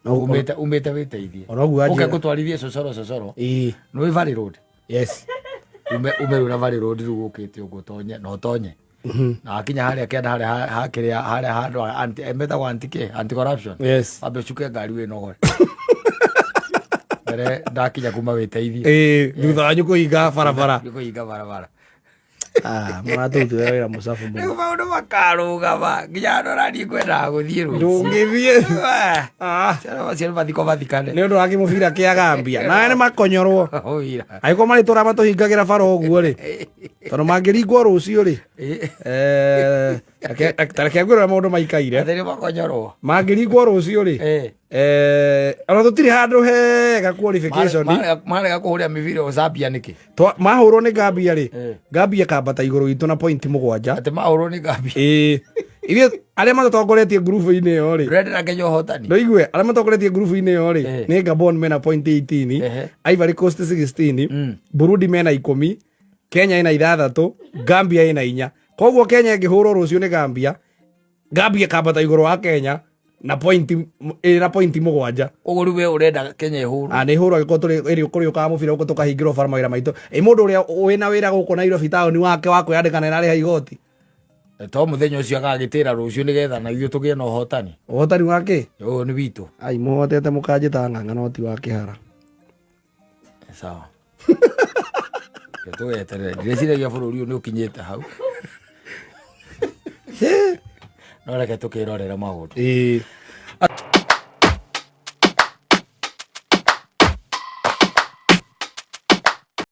Speaker 1: Umĩte wĩteithie.
Speaker 2: Ona ũguo
Speaker 1: Ũke
Speaker 2: anjĩra-
Speaker 1: ngũtwarithie cocoro cocoro. Nĩ Valley Road.
Speaker 2: Yes.
Speaker 1: Ume rĩu na Valley Road rĩu ũkĩte ũguo ũtonye na ũtonye. Na wakinya harĩa kĩanda harĩa hakĩrĩa harĩa handũ anti metagwo anti kĩ anti corruption. Wambe ũcuke ngari wĩnogore. Mbere ndakinya kuma wĩteithie.
Speaker 2: Ĩĩ, thutha wanyu kũhinga barabara.
Speaker 1: Nĩ kũhinga barabara.
Speaker 2: Ah, mũratũrutĩra wĩra mũcabu mũno.
Speaker 1: Rĩu maũndũ makarũgama nginya andũ araniĩ kwendaga gũthiĩ rũciũ.
Speaker 2: Ndũngĩthiĩ. Ah,
Speaker 1: Ciana ciana mathiko mathikane.
Speaker 2: Nĩ ũndũ wa kĩmũbira kĩa Gambia nawe nĩ makonyorwo.
Speaker 1: Ũira.
Speaker 2: Angĩkorwo marĩtũra matũhingagĩra bara ũguo rĩ, tondũ mangĩringwo rũciũ rĩ, ta reke ngwĩre ũrĩa maũndũ maikaire.
Speaker 1: Atĩ nĩ makonyorwo.
Speaker 2: Mangĩringwo rũciũ rĩ, ona tũtirĩ handũ hega qualification.
Speaker 1: Marega kũhũrĩra mĩbira ĩyo Zambia nĩkĩ?
Speaker 2: Mahũrwo nĩ Gambia rĩ, Gambia kambata igũrũ witũ na point 7.
Speaker 1: Atĩ mahũrwo nĩ Gambia.
Speaker 2: Ĩĩ, ithuĩ arĩa matũtongoretie ngurubu-inĩ ĩyo rĩ,
Speaker 1: Ndũrendera Kenya ũhotani.
Speaker 2: Ndoigue, arĩa matongoretie ngurubu-inĩ ĩyo rĩ, nĩ Gabon mena point 18, Ivory Coast 16, Burundi mena 10, Kenya ĩna 6, Gambia ĩna 4. Koguo Kenya ĩngĩhũrwo rũciũ nĩ Gambia, Gambia ĩkambata igũrũ wa Kenya. Na point ĩna point 7.
Speaker 1: Koguo rĩu we ũrenda Kenya ĩhũrwo?
Speaker 2: Ah, nä hå rwo angä korwo tå kå rä å kaga må bira gå kå tå kahingä rwo bara mawä ra maitå. Ä må ndå å rä a wä na wä ra gå kå Nairobi taåni wake wa kwä andä kana nä arä ha igoti.
Speaker 1: To mũthenya ũcio agagĩtĩra rũciũ nĩgetha na ithuĩ tũgĩe na ũhotani.
Speaker 2: Ũhotani wake?
Speaker 1: Ũyũ nĩ witũ.
Speaker 2: Ai, må hotete må kanjä ta ng'ang'a no ti wa kä hara.
Speaker 1: Sawa. Reke tũgeterere, ndirĩciragia bũrũri ũyũ nĩ ũkinyĩte hau, no reke tũkĩrorere maũndũ.
Speaker 2: Ĩĩ.